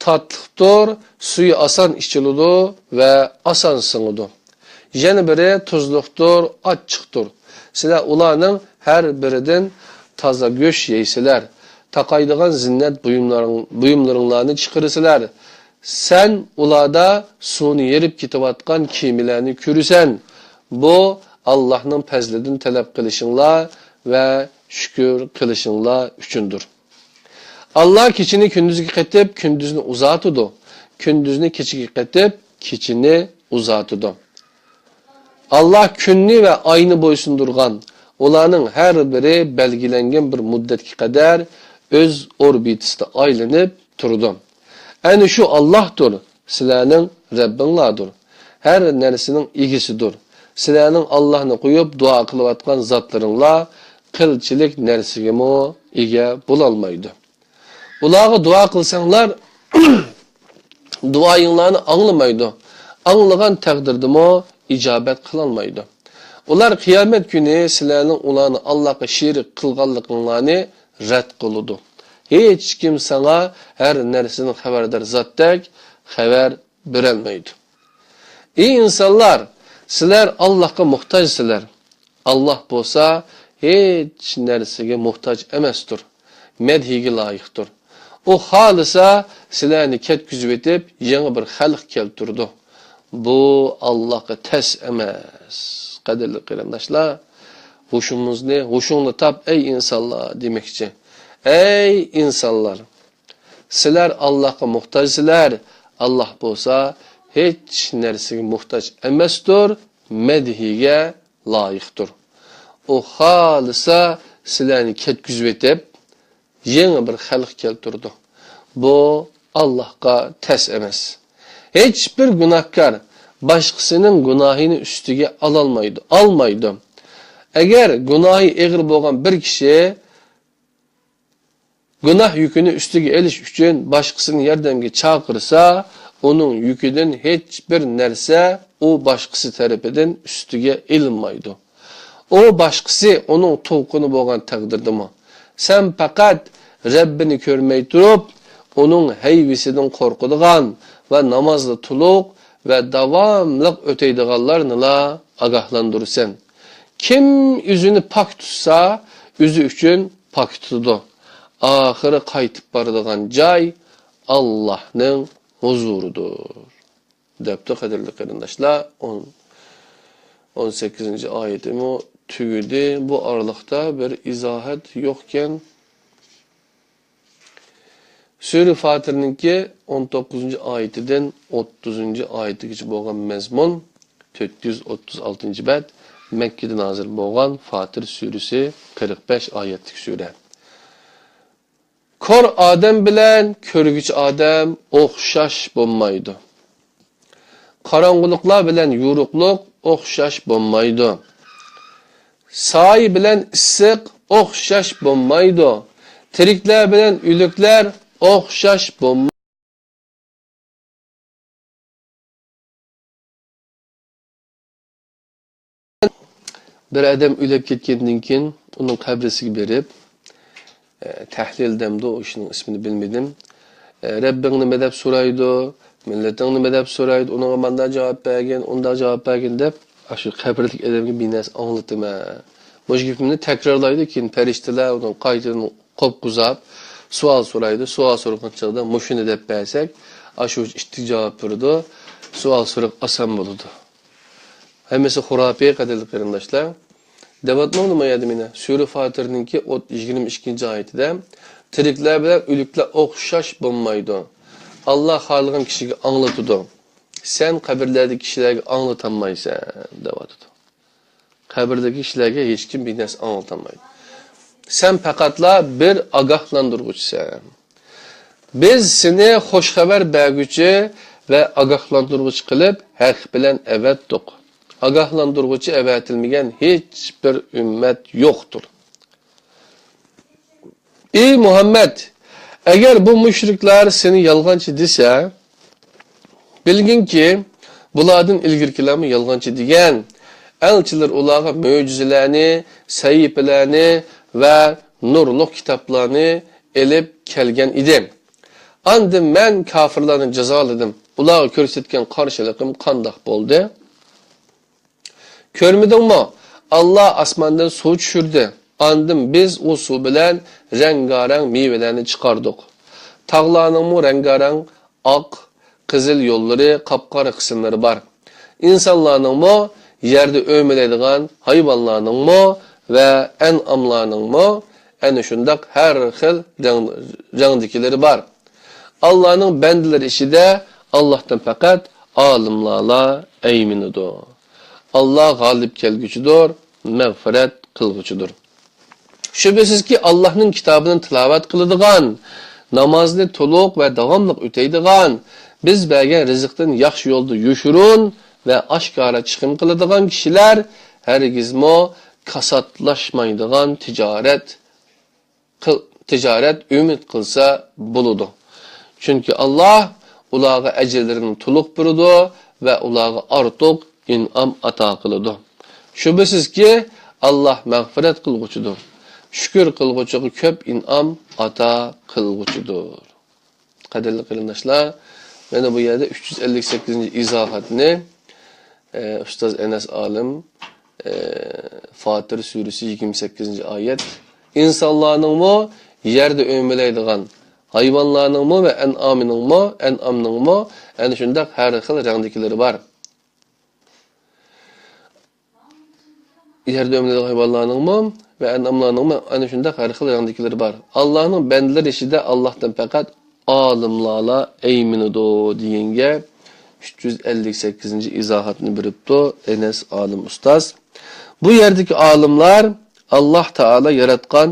تاتلىقتۇر، سۈيى ئاسان ئىچىلىدۇ ۋە ئاسان سىڭىدۇ. يەنە بىرى تۇزلۇقتۇر، ئاچچىقتۇر. سىلەر ئۇلارنىڭ ھەر بىرىدىن تازا گۆش يەيسىلەر. تاقايدىغان زىننەت بۇيۇملىرىڭ-، بۇيۇملىرىڭلارنى چىقىرىسىلەر. سەن ئۇلاردا سۇنى يېرىپ كېتىۋاتقان كېمىلەرنى كۆرىسەن. بۇ ئاللاھنىڭ پەزلىدىن تەلەپ قىلىشىڭلار ۋە شۈكۈر قىلىشىڭلار ئۈچۈندۇر. ئاللا كېچىنى كۈندۈزگە قېتىپ، كۈندۈزنى ئۇزارتىدۇ. كۈندۈزنى كېچىگە قېتىپ، كېچىنى ئۇزارتىدۇ. ئاللا كۈننى ۋە ئاينى بويسۇندۇرغان، ئۇلارنىڭ ھەر بىرى بەلگىلەنگەن بىر مۇددەتكە قەدەر ئۆز ئوربىتىسىدا ئايلىنىپ تۇرىدۇ. ئەنە شۇ ئاللاھتۇر، سىلەرنىڭ رەببىڭلاردۇر. ھەر نەرسىنىڭ ئىگىسىدۇر. سىلەرنىڭ ئاللاھنى قويۇپ دۇئا قىلىۋاتقان زاتلىرىڭلار قىلچىلىك نەرسىگىمۇ ئىگە بولالمايدۇ. ئۇلارغا دۇئا قىلساڭلار، دۇئايىڭلارنى ئاڭلىمايدۇ. ئاڭلىغان تەقدىردىمۇ ئىجابەت قىلالمايدۇ. ئۇلار قىيامەت كۈنى سىلەرنىڭ ئۇلارنى ئاللاغا شېرىك قىلغانلىقىڭلارنى رەت قىلىدۇ. ھېچكىم ساڭا ھەر نەرسىدىن خەۋەردار زاتتەك خەۋەر بېرەلمەيدۇ. ئى ئىنسانلار، سىلەر ئاللاھقا موھتاجسىلەر. ئاللاھ بولسا ھېچ نەرسىگە موھتاج ئەمەستۇر. مەدھىيگە لايىقتۇر. ئۇ خالىسا سىلەرنى كەتكۈزۈۋېتىپ، يېڭى بىر خەلق كەلتۈرىدۇ. بۇ ئاللاھقا تەس ئەمەس. قەدىرلىك قېرىنداشلار، ھوشىمىزنى، ھوشۇڭنى تاپ، ئەي ئىنسانلار، دېمەكچى. ئەي ئىنسانلار، سىلەر ئاللاھقا موھتاجسىلەر. ئاللاھ بولسا ھېچ نەرسىگە موھتاج ئەمەستۇر، مەدھىيگە لايىقتۇر. ئۇ خالىسا سىلەرنى كەتكۈزۈۋېتىپ، يېڭى بىر خەلق كەلتۈرىدۇ. بۇ ئاللاھقا تەس ئەمەس. ھېچبىر گۇناھكار باشقىسىنىڭ گۇناھىنى ئۈستىگە ئالالمايدۇ، ئالمايدۇ. ئەگەر گۇناھى ئېغىر بولغان بىر كىشى گۇناھ يۈكىنى ئۈستىگە ئېلىش ئۈچۈن باشقىسىنى ياردەمگە چاقىرسا، ئۇنىڭ يۈكىدىن ھېچبىر نەرسە ئۇ باشقىسى تەرىپىدىن ئۈستىگە ئېلىنمايدۇ. ئۇ باشقىسى ئۇنىڭ تۇغقىنى بولغان تەقدىردىمۇ. سەن پەقەت رەببىنى كۆرمەي تۇرۇپ، ئۇنىڭ ھەيۋىسىدىن قورقىدىغان ۋە نامازدا تولۇق ۋە داۋاملىق ئۆتەيدىغانلارنىلا ئاگاھلاندۇرىسەن. كىم ئۆزىنى پاك تۇتسا، ئۆزى ئۈچۈن پاك تۇتىدۇ. ئاخىرى قايتىپ بارىدىغان جاي ئاللاھنىڭ ھۇزۇرىدۇر، دەپتۇ. قەدىرلىك قېرىنداشلار، ئون، ئون سەككىزىنچى ئايىتىمۇ تۈگىدى. بۇ ئارىلىقتا بىر ئىزاھات يوقكەن. سۈرە فاتىرنىڭكى ئون توققۇزىنچى ئايىتىدىن ئوتتۇزىنچى ئايىتىگىچە بولغان مەزمۇن، تۆت يۈز ئوتتۇز ئالتىنچى بەت، مەككىدە نازىل بولغان فاتىر سۈرىسى، قىرىق بەش ئايەتلىك سۈرە. كور ئادەم بىلەن كۆرگۈچى ئادەم ئوخشاش بولمايدۇ. قاراڭغۇلۇقلار بىلەن يورۇقلۇق ئوخشاش بولمايدۇ. سايە بىلەن ئىسسىق ئوخشاش بولمايدۇ. تىرىكلەر بىلەن ئۆلۈكلەر ئوخشاش بولمايدۇ. بىر ئادەم ئۆلۈپ كەتكەندىن كېيىن ئۇنىڭ قەبرىسىگە بېرىپ، ئە، تەھلىل دەمدۇ، ئۇ ئىشنىڭ ئىسمىنى بىلمىدىم. ئە، رەببىڭ نېمە دەپ سورايدۇ، مىللىتىڭ نېمە دەپ سورايدۇ، ئۇنىڭغا مانداق جاۋاب بەرگىن، ئۇنداق جاۋاب بەرگىن دەپ، ئاشۇ قەبرىدىكى ئادەمگە بىر نەرسە ئاڭلىتىمەن. مۇشۇ گېپىمنى تەكرارلايدۇ، كېيىن پەرىشتىلەر ئۇنى قايتىدىن قوپقۇزاپ، سوئال سورايدۇ. سوئال سورىغان چاغدا مۇشۇنى دەپ بەرسەك، ئاشۇ ئىتتىك جاۋاب بېرىدۇ. سوئال سوراق ئاسان بولىدۇ. ھەممىسى خۇراپىي، قەدىرلىك قېرىنداشلار. دەۋاتمامدۇ ما يەردە مانا؟ سۈرە فاتىرنىڭكى ئوت-، يىگىرمە ئىككىنچى ئايىتىدە، تىرىكلەر بىلەن ئۆلۈكلەر ئوخشاش بولمايدۇ. ئاللا خالىغان كىشىگە ئاڭلىتىدۇ. سەن قەبرىلەردىكى كىشىلەرگە ئاڭلىتالمايسەن، دەۋاتىدۇ. قەبرىدىكى كىشىلەرگە ھېچكىم بىر نەرسە ئاڭلىتالمايدۇ. سەن پەقەتلا بىر ئاگاھلاندۇرغۇچىسەن. بىز سېنى خوش خەۋەر بەرگۈچى ۋە ئاگاھلاندۇرغۇچى قىلىپ ھەق بىلەن ئەۋەتتۇق. ئاگاھلاندۇرغۇچى ئەۋەتىلمىگەن ھېچبىر ئۈممەت يوقتۇر. ئى مۇھەممەد، ئەگەر بۇ مۇشرىكلار سېنى يالغانچى دېسە، بىلگىنكى، بۇلاردىن ئىلگىرىكىلەرمۇ يالغانچى دېگەن. ئەلچىلەر ئۇلارغا مۆجىزىلەرنى، سەھىپىلەرنى ۋە نۇرلۇق كىتابلارنى ئېلىپ كەلگەن ئىدى. ئاندىن مەن كاپىرلارنى جازالىدىم. ئۇلارغا كۆرسەتكەن قارشىلىقىم قانداق بولدى؟ كۆرمىدىڭمۇ؟ ئاللا ئاسماندىن سۇ چۈشۈردى. ئاندىن بىز ئۇ سۇ بىلەن رەڭگارەڭ مېۋىلەرنى چىقاردۇق. تاغلارنىڭمۇ رەڭگارەڭ ئاق، قىزىل يوللىرى، قاپقارا قىسىملىرى بار. ئىنسانلارنىڭمۇ، يەردە ئۆمىلەيدىغان ھايۋانلارنىڭمۇ ۋە ئەنئاملارنىڭمۇ ئەنە شۇنداق ھەر خىل رەڭ، رەڭدىكىلىرى بار. ئاللانىڭ بەندىلىرى ئىچىدە ئاللاھتىن پەقەت ئالىملارلا ئەيمىنىدۇ. ئاللا غالىب كەلگۈچىدۇر، مەغپىرەت قىلغۇچىدۇر. شۈبھىسىزكى، ئاللاھنىڭ كىتابىنى تىلاۋەت قىلىدىغان، نامازنى تولۇق ۋە داۋاملىق ئۆتەيدىغان، بىز بەرگەن رىزىقتىن ياخشى يولدا يوشۇرۇن ۋە ئاشكارا چىقىم قىلىدىغان كىشىلەر ھەرگىزمۇ كاساتلاشمايدىغان تىجارەت قىل-، تىجارەت ئۈمىد قىلسا بولىدۇ. چۈنكى ئاللا ئۇلارغا ئەجىرلىرىنى تولۇق بېرىدۇ ۋە ئۇلارغا ئارتۇق ئىنئام ئاتا قىلىدۇ. شۈبھىسىزكى، ئاللا مەغپىرەت قىلغۇچىدۇر. شۈكۈر قىلغۇچىغا كۆپ ئىنئام ئاتا قىلغۇچىدۇر. قەدىرلىك قېرىنداشلار، مانا بۇ يەردە ئۈچ يۈز ئەللىك سەككىزىنچى ئىزاھاتنى، ئە، ئۇستاز ئەنەس ئالىم، ئە، فاتىر سۈرىسى يىگىرمە سەككىزىنچى ئايەت، ئىنسانلارنىڭمۇ يەردە ئۆمىلەيدىغان، ھايۋانلارنىڭمۇ ۋە ئەنئامىنىڭمۇ، ئەنئامنىڭمۇ ئەنە شۇنداق ھەر خىل رەڭدىكىلىرى بار. يەردە ئۆمىلەيدىغان ھايۋانلارنىڭمۇ ۋە ئەنئاملارنىڭمۇ ئەنە شۇنداق ھەر خىل رەڭدىكىلىرى بار. ئاللانىڭ بەندىلىرى ئىچىدە ئاللاھتىن پەقەت ئالىملارلا ئەيمىنىدۇ دېگەن گەپ. ئۈچ يۈز ئەللىك سەككىزىنچى ئىزاھاتنى بېرىپتۇ ئەنەس ئالىم ئۇستاز. بۇ يەردىكى ئالىملار ئاللاھ تائالا ياراتقان،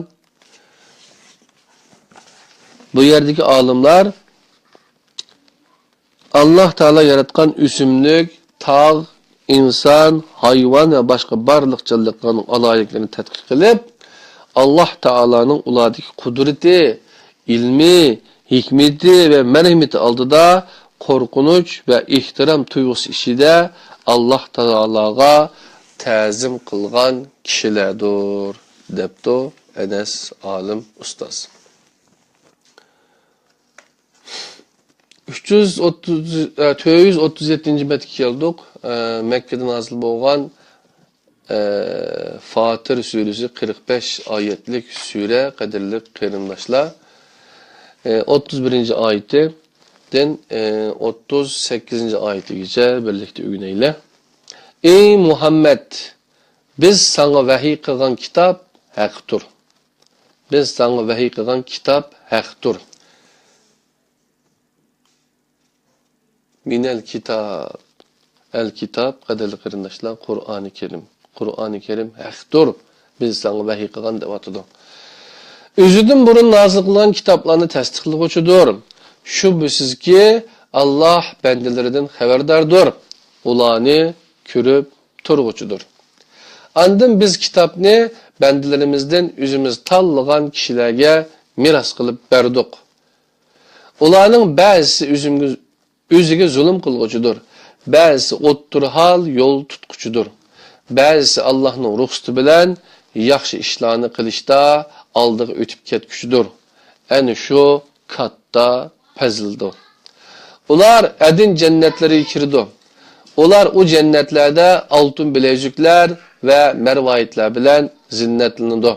بۇ يەردىكى ئالىملار ئاللاھ تائالا ياراتقان ئۆسۈملۈك، تاغ، ئىنسان، ھايۋان ۋە باشقا بارلىق جانلىقلارنىڭ ئالاھىدىلىكلىرىنى تەتقىق قىلىپ، ئاللاھ تائالانىڭ ئۇلاردىكى قۇدرىتى، ئىلمى، ھېكمىتى ۋە مەرھىمىتى ئالدىدا قورقۇنچ ۋە ئېھتىرام تۇيغۇسى ئىچىدە ئاللاھ تائالاغا تەزىم قىلغان كىشىلەردۇر، دەپتۇ ئەنەس ئالىم ئۇستاز. ئۈچ يۈز ئوتتۇز، ئە، تۆت يۈز ئوتتۇز يەتتىنچى بەتكە كەلدۇق. ئە، مەككىدە نازىل بولغان، ئە، فاتىر سۈرىسى قىرىق بەش ئايەتلىك سۈرە، قەدىرلىك قېرىنداشلار. ئە، ئوتتۇز بىرىنچى ئايىتىدىن، ئە، ئوتتۇز سەككىزىنچى ئايىتىگىچە بىرلىكتە ئۆگىنەيلى. ئەي مۇھەممەد، بىز ساڭا ۋەھىي قىلغان كىتاب ھەقتۇر. بىز ساڭا ۋەھىي قىلغان كىتاب ھەقتۇر. مىنەل كىتاب. ئەل كىتاب، قەدىرلىك قېرىنداشلار، قۇرئانى كەرىم. قۇرئانى كەرىم ھەقتۇر. بىز ساڭا ۋەھىي قىلغان دەۋاتىدۇ. ئۆزىدىن بۇرۇن نازىل قىلغان كىتابلارنى تەستىقلىغۇچىدۇر. شۈبھىسىزكى، ئاللاھ بەندىلىرىدىن خەۋەرداردۇر. ئۇلارنى كۆرۈپ تۇرغۇچىدۇر. ئاندىن بىز كىتابنى بەندىلىرىمىزدىن ئۆزىمىز تاللىغان كىشىلەرگە مىراس قىلىپ بەردۇق. ئۇلارنىڭ بەزىسى ئۆزۈمگە، ئۆزىگە زۇلۇم قىلغۇچىدۇر، بەزىسى ئوتتۇرا ھال يول تۇتقۇچىدۇر، بەزىسى ئاللاھنىڭ رۇخسىتى بىلەن ياخشى ئىشلارنى قىلىشتا ئالدىغا ئۆتۈپ كەتكۈچىدۇر. ئەنە شۇ كاتتا پەزىلدۇر. ئۇلار ئەدىن جەننەتلىرىگە كىرىدۇ. ئۇلار ئۇ جەننەتلەردە ئالتۇن بىلەزۈكلەر ۋە مەرۋايىتلەر بىلەن زىننەتلىنىدۇ.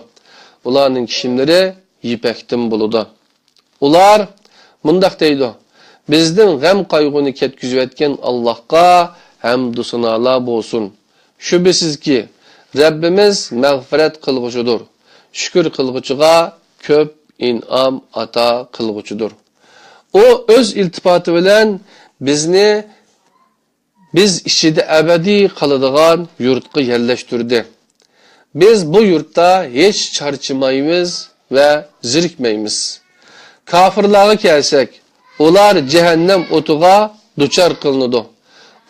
ئۇلارنىڭ كىيىملىرى يىپەكتىن بولىدۇ. ئۇلار مۇنداق دەيدۇ: بىزدىن غەم-قايغۇنى كەتكۈزۈۋەتكەن ئاللاھقا ھەمدۇ سانالار بولسۇن. شۈبھىسىزكى، رەببىمىز مەغپىرەت قىلغۇچىدۇر، شۈكۈر قىلغۇچىغا كۆپ ئىنئام ئاتا قىلغۇچىدۇر. ئۇ ئۆز ئىلتىپاتى بىلەن بىزنى بىز ئىچىدە ئەبەدىي قالىدىغان يۇرتقا يەرلەشتۈردى. بىز بۇ يۇرتتا ھېچ چارچىمايمىز ۋە زېرىكمەيمىز. كاپىرلارغا كەلسەك، ئۇلار جەھەننەم ئوتىغا دۇچار قىلىنىدۇ.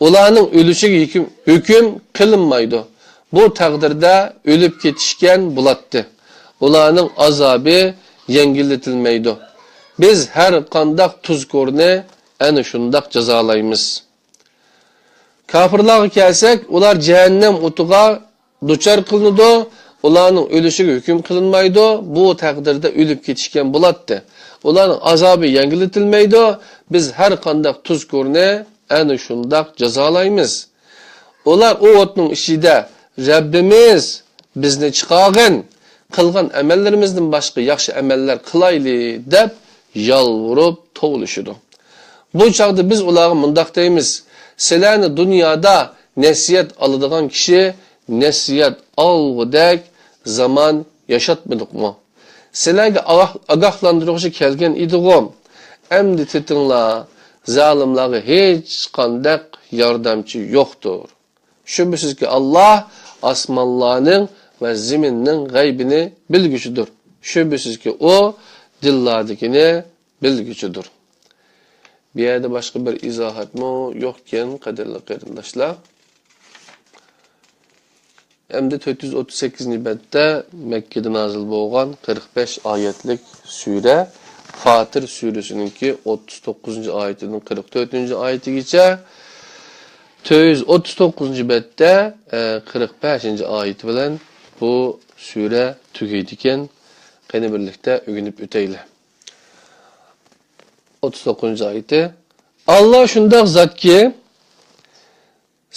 ئۇلارنىڭ ئۆلۈشىگە ھۆكۈم، ھۆكۈم قىلىنمايدۇ. بۇ تەقدىردە ئۆلۈپ كېتىشكەن بولاتتى. ئۇلارنىڭ ئازابى يەڭگىللىتىلمەيدۇ. بىز ھەر قانداق تۇزكورنى ئەنە شۇنداق جازالايمىز. كاپىرلارغا كەلسەك، ئۇلار جەھەننەم ئوتىغا دۇچار قىلىنىدۇ، ئۇلارنىڭ ئۆلۈشىگە ھۆكۈم قىلىنمايدۇ، بۇ تەقدىردە ئۆلۈپ كېتىشكەن بولاتتى. ئۇلارنىڭ ئازابى يەڭگىللىتىلمەيدۇ، بىز ھەر قانداق تۇزكورنى ئەنە شۇنداق جازالايمىز. ئۇلار ئۇ ئوتنىڭ ئىچىدە، رەببىمىز، بىزنى چىقارغىن، قىلغان ئەمەللىرىمىزدىن باشقا ياخشى ئەمەللەر قىلايلى، دەپ يالۋۇرۇپ توۋلىشىدۇ. بۇ چاغدا بىز ئۇلارغا مۇنداق دەيمىز، سىلەرنى دۇنيادا نەسىھەت ئالىدىغان كىشى نەسىھەت ئالغۇدەك زامان ياشاتمىدۇقمۇ؟ سىلەرگە ئاگاھ-، ئاگاھلاندۇرغۇچى كەلگەن ئىدىغۇ؟ ئەمدى تېتىڭلار، زالىملارغا ھېچقانداق ياردەمچى يوقتۇر. شۈبھىسىزكى، ئاللاھ ئاسمانلارنىڭ ۋە زېمىننىڭ غەيبىنى بىلگۈچىدۇر. شۈبھىسىزكى، ئۇ دىللاردىكىنى بىلگۈچىدۇر. بۇ يەردە باشقا بىر ئىزاھاتمۇ يوقكەن، قەدىرلىك قېرىنداشلار. ئەمدى تۆت يۈز ئوتتۇز سەككىزىنچى بەتتە مەككىدە نازىل بولغان قىرىق بەش ئايەتلىك سۈرە، فاتىر سۈرىسىنىڭكى ئوتتۇز توققۇزىنچى ئايىتىدىن قىرىق تۆتىنچى ئايىتىگىچە، تۆت يۈز ئوتتۇز توققۇزىنچى بەتتە، ئە، قىرىق بەشىنچى ئايىتى بىلەن بۇ سۈرە تۈگەيدىكەن. قېنى بىرلىكتە ئۆگىنىپ ئۆتەيلى. ئوتتۇز توققۇزىنچى ئايىتى. ئاللا شۇنداق زاتكى،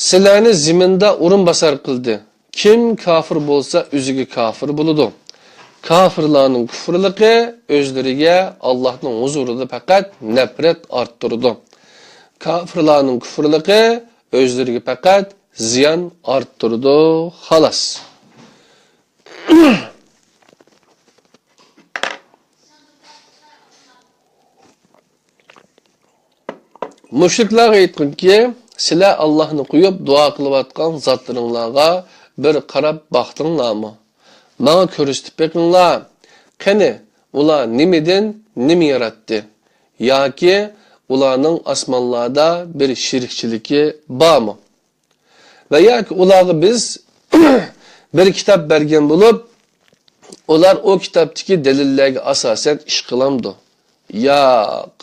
سىلەرنى زېمىندا ئورۇنباسار قىلدى. كىم كاپىر بولسا، ئۆزىگە كاپىر بولىدۇ. كاپىرلارنىڭ كۇفرىلىقى ئۆزلىرىگە ئاللاھنىڭ ھۇزۇرىدا پەقەت نەپرەت ئارتتۇرىدۇ. كاپىرلارنىڭ كۇفرىلىقى ئۆزلىرىگە پەقەت زىيان ئارتتۇرىدۇ، خالاس. مۇشرىكلارغا ئېيتقىنكى، سىلەر ئاللاھنى قويۇپ دۇئا قىلىۋاتقان زاتلىرىڭلارغا بىر قاراپ باقتىڭلارمۇ؟ ماڭا كۆرسىتىپ بېقىڭلار. قېنى، ئۇلار نېمىدىن نېمە ياراتتى؟ ياكى ئۇلارنىڭ ئاسمانلاردا بىر شېرىكچىلىكى بارمۇ؟ ۋە ياكى ئۇلارغا بىز بىر كىتاب بەرگەن بولۇپ، ئۇلار ئۇ كىتابتىكى دەلىللەرگە ئاساسەن ئىش قىلامدۇ؟ ياق.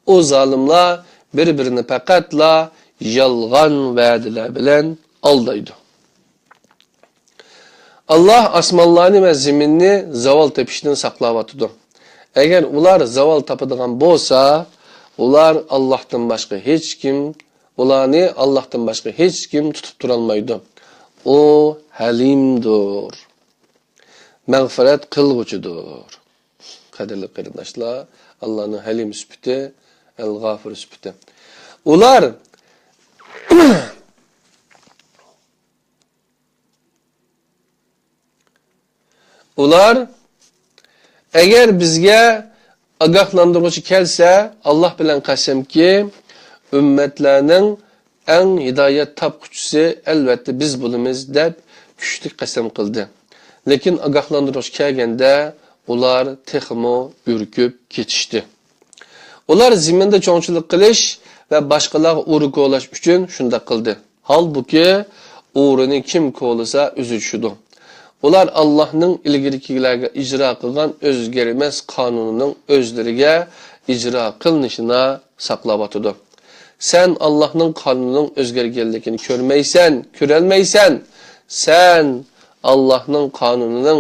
ئۇ زالىملار بىر-بىرىنى پەقەتلا يالغان ۋەدىلەر بىلەن ئالدايدۇ. ئاللاھ ئاسمانلارنى ۋە زېمىننى زاۋال تېپىشتىن ساقلاۋاتىدۇ. ئەگەر ئۇلار زاۋال تاپىدىغان بولسا، ئۇلار ئاللاھتىن باشقا ھېچكىم، ئۇلارنى ئاللاھتىن باشقا ھېچكىم تۇتۇپ تۇرالمايدۇ. ئۇ ھەلىمدۇر، مەغپىرەت قىلغۇچىدۇر. قەدىرلىك قېرىنداشلار، ئاللانىڭ ھەلىم سۈپىتى، ئەل-غافۇر سۈپىتى. ئۇلار ئۇلار، ئەگەر بىزگە ئاگاھلاندۇرغۇچى كەلسە، ئاللاھ بىلەن قەسەمكى، ئۈممەتلەرنىڭ ئەڭ ھىدايەت تاپقۇچىسى ئەلۋەتتە بىز بولىمىز، دەپ كۈچلۈك قەسەم قىلدى. لېكىن ئاگاھلاندۇرغۇچى كەلگەندە، ئۇلار تېخىمۇ ئۈركۈپ كېتىشتى. ئۇلار زېمىندا چوڭچىلىق قىلىش ۋە باشقىلارغا ئورا كولاش ئۈچۈن شۇنداق قىلدى. ھالبۇكى، ئورىنى كىم كولىسا، ئۆزى چۈشىدۇ. ئۇلار ئاللاھنىڭ ئىلگىرىكىلەرگە ئىجرا قىلغان ئۆزگەرمەس قانۇنىنىڭ ئۆزلىرىگە ئىجرا قىلىنىشىنا ساقلاۋاتىدۇ. سەن ئاللاھنىڭ قانۇنىنىڭ ئۆزگەرگەنلىكىنى كۆرمەيسەن، كۆرەلمەيسەن. سەن ئاللاھنىڭ قانۇنىنىڭ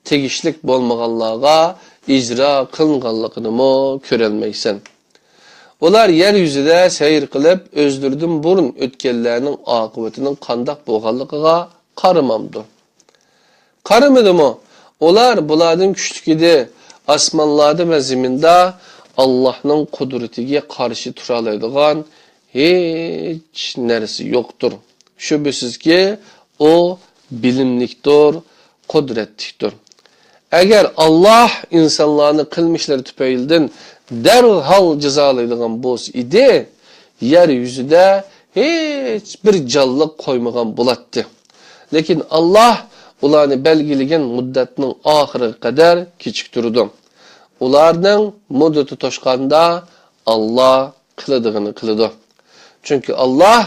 تېگىشلىك بولمىغانلارغا ئىجرا قىلىنغانلىقىنىمۇ كۆرەلمەيسەن. ئۇلار يەر يۈزىدە سەير قىلىپ، ئۆزلىرىدىن بۇرۇن ئۆتكەنلەرنىڭ ئاقىۋىتىنىڭ قانداق بولغانلىقىغا قارىمامدۇ؟ قارىمىدىمۇ؟ ئۇلار بۇلاردىن كۈچلۈك ئىدى. ئاسمانلاردا ۋە زېمىندا ئاللاھنىڭ قۇدرىتىگە قارشى تۇرالايدىغان ھېچ نەرسە يوقتۇر. شۈبھىسىزكى، ئۇ بىلىملىكتۇر، قۇدرەتلىكتۇر. ئەگەر ئاللاھ ئىنسانلارنى قىلمىشلىرى تۈپەيلىدىن دەرھال جازالايدىغان بولسا ئىدى، يەر يۈزىدە ھېچ بىر جانلىق قويمىغان بولاتتى. لېكىن ئاللاھ ئۇلارنى بەلگىلىگەن مۇددەتنىڭ ئاخىرىغا قەدەر كېچىكتۈرىدۇ. ئۇلارنىڭ مۇددىتى توشقاندا، ئاللاھ قىلىدىغىنى قىلىدۇ. چۈنكى ئاللاھ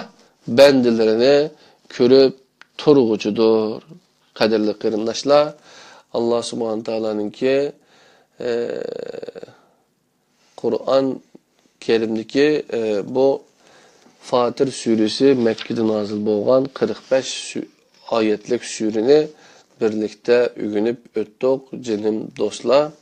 بەندىلىرىنى كۆرۈپ تۇرغۇچىدۇر. قەدىرلىك قېرىنداشلار، ئاللا سۇبھانە تائالانىڭكى، ئە، قۇرئان كەرىمدىكى، ئە، بۇ فاتىر سۈرىسى مەككىدە نازىل بولغان قىرىق بەش سۈ-، ئايەتلىك سۈرىنى بىرلىكتە ئۆگىنىپ ئۆتتۇق، جېنىم دوستلار.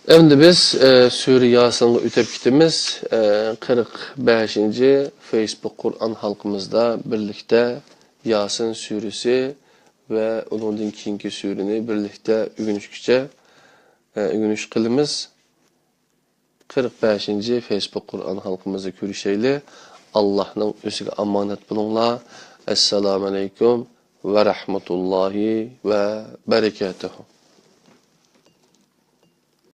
ئەمدى بىز، ئە، سۈرە ياسىنغا ئۆتۈپ كېتىمىز. ئە، قىرىق بەشىنچى فېيسبۇك قۇرئان ھالقىمىزدا بىرلىكتە ياسىن سۈرىسى ۋە ئۇنىڭدىن كېيىنكى سۈرىنى بىرلىكتە ئۆگىنىشكىچە، ئە، ئۆگىنىش قىلىمىز. قىرىق بەشىنچى فېيسبۇك قۇرئان ھالقىمىزدا كۆرۈشەيلى. ئاللاھنىڭ ئۆزىگە ئامانەت بولۇڭلار. ئەسسالامۇئەلەيكۇم ۋە رەھمەتۇللاھى ۋە بەرىكاتۇھۇ.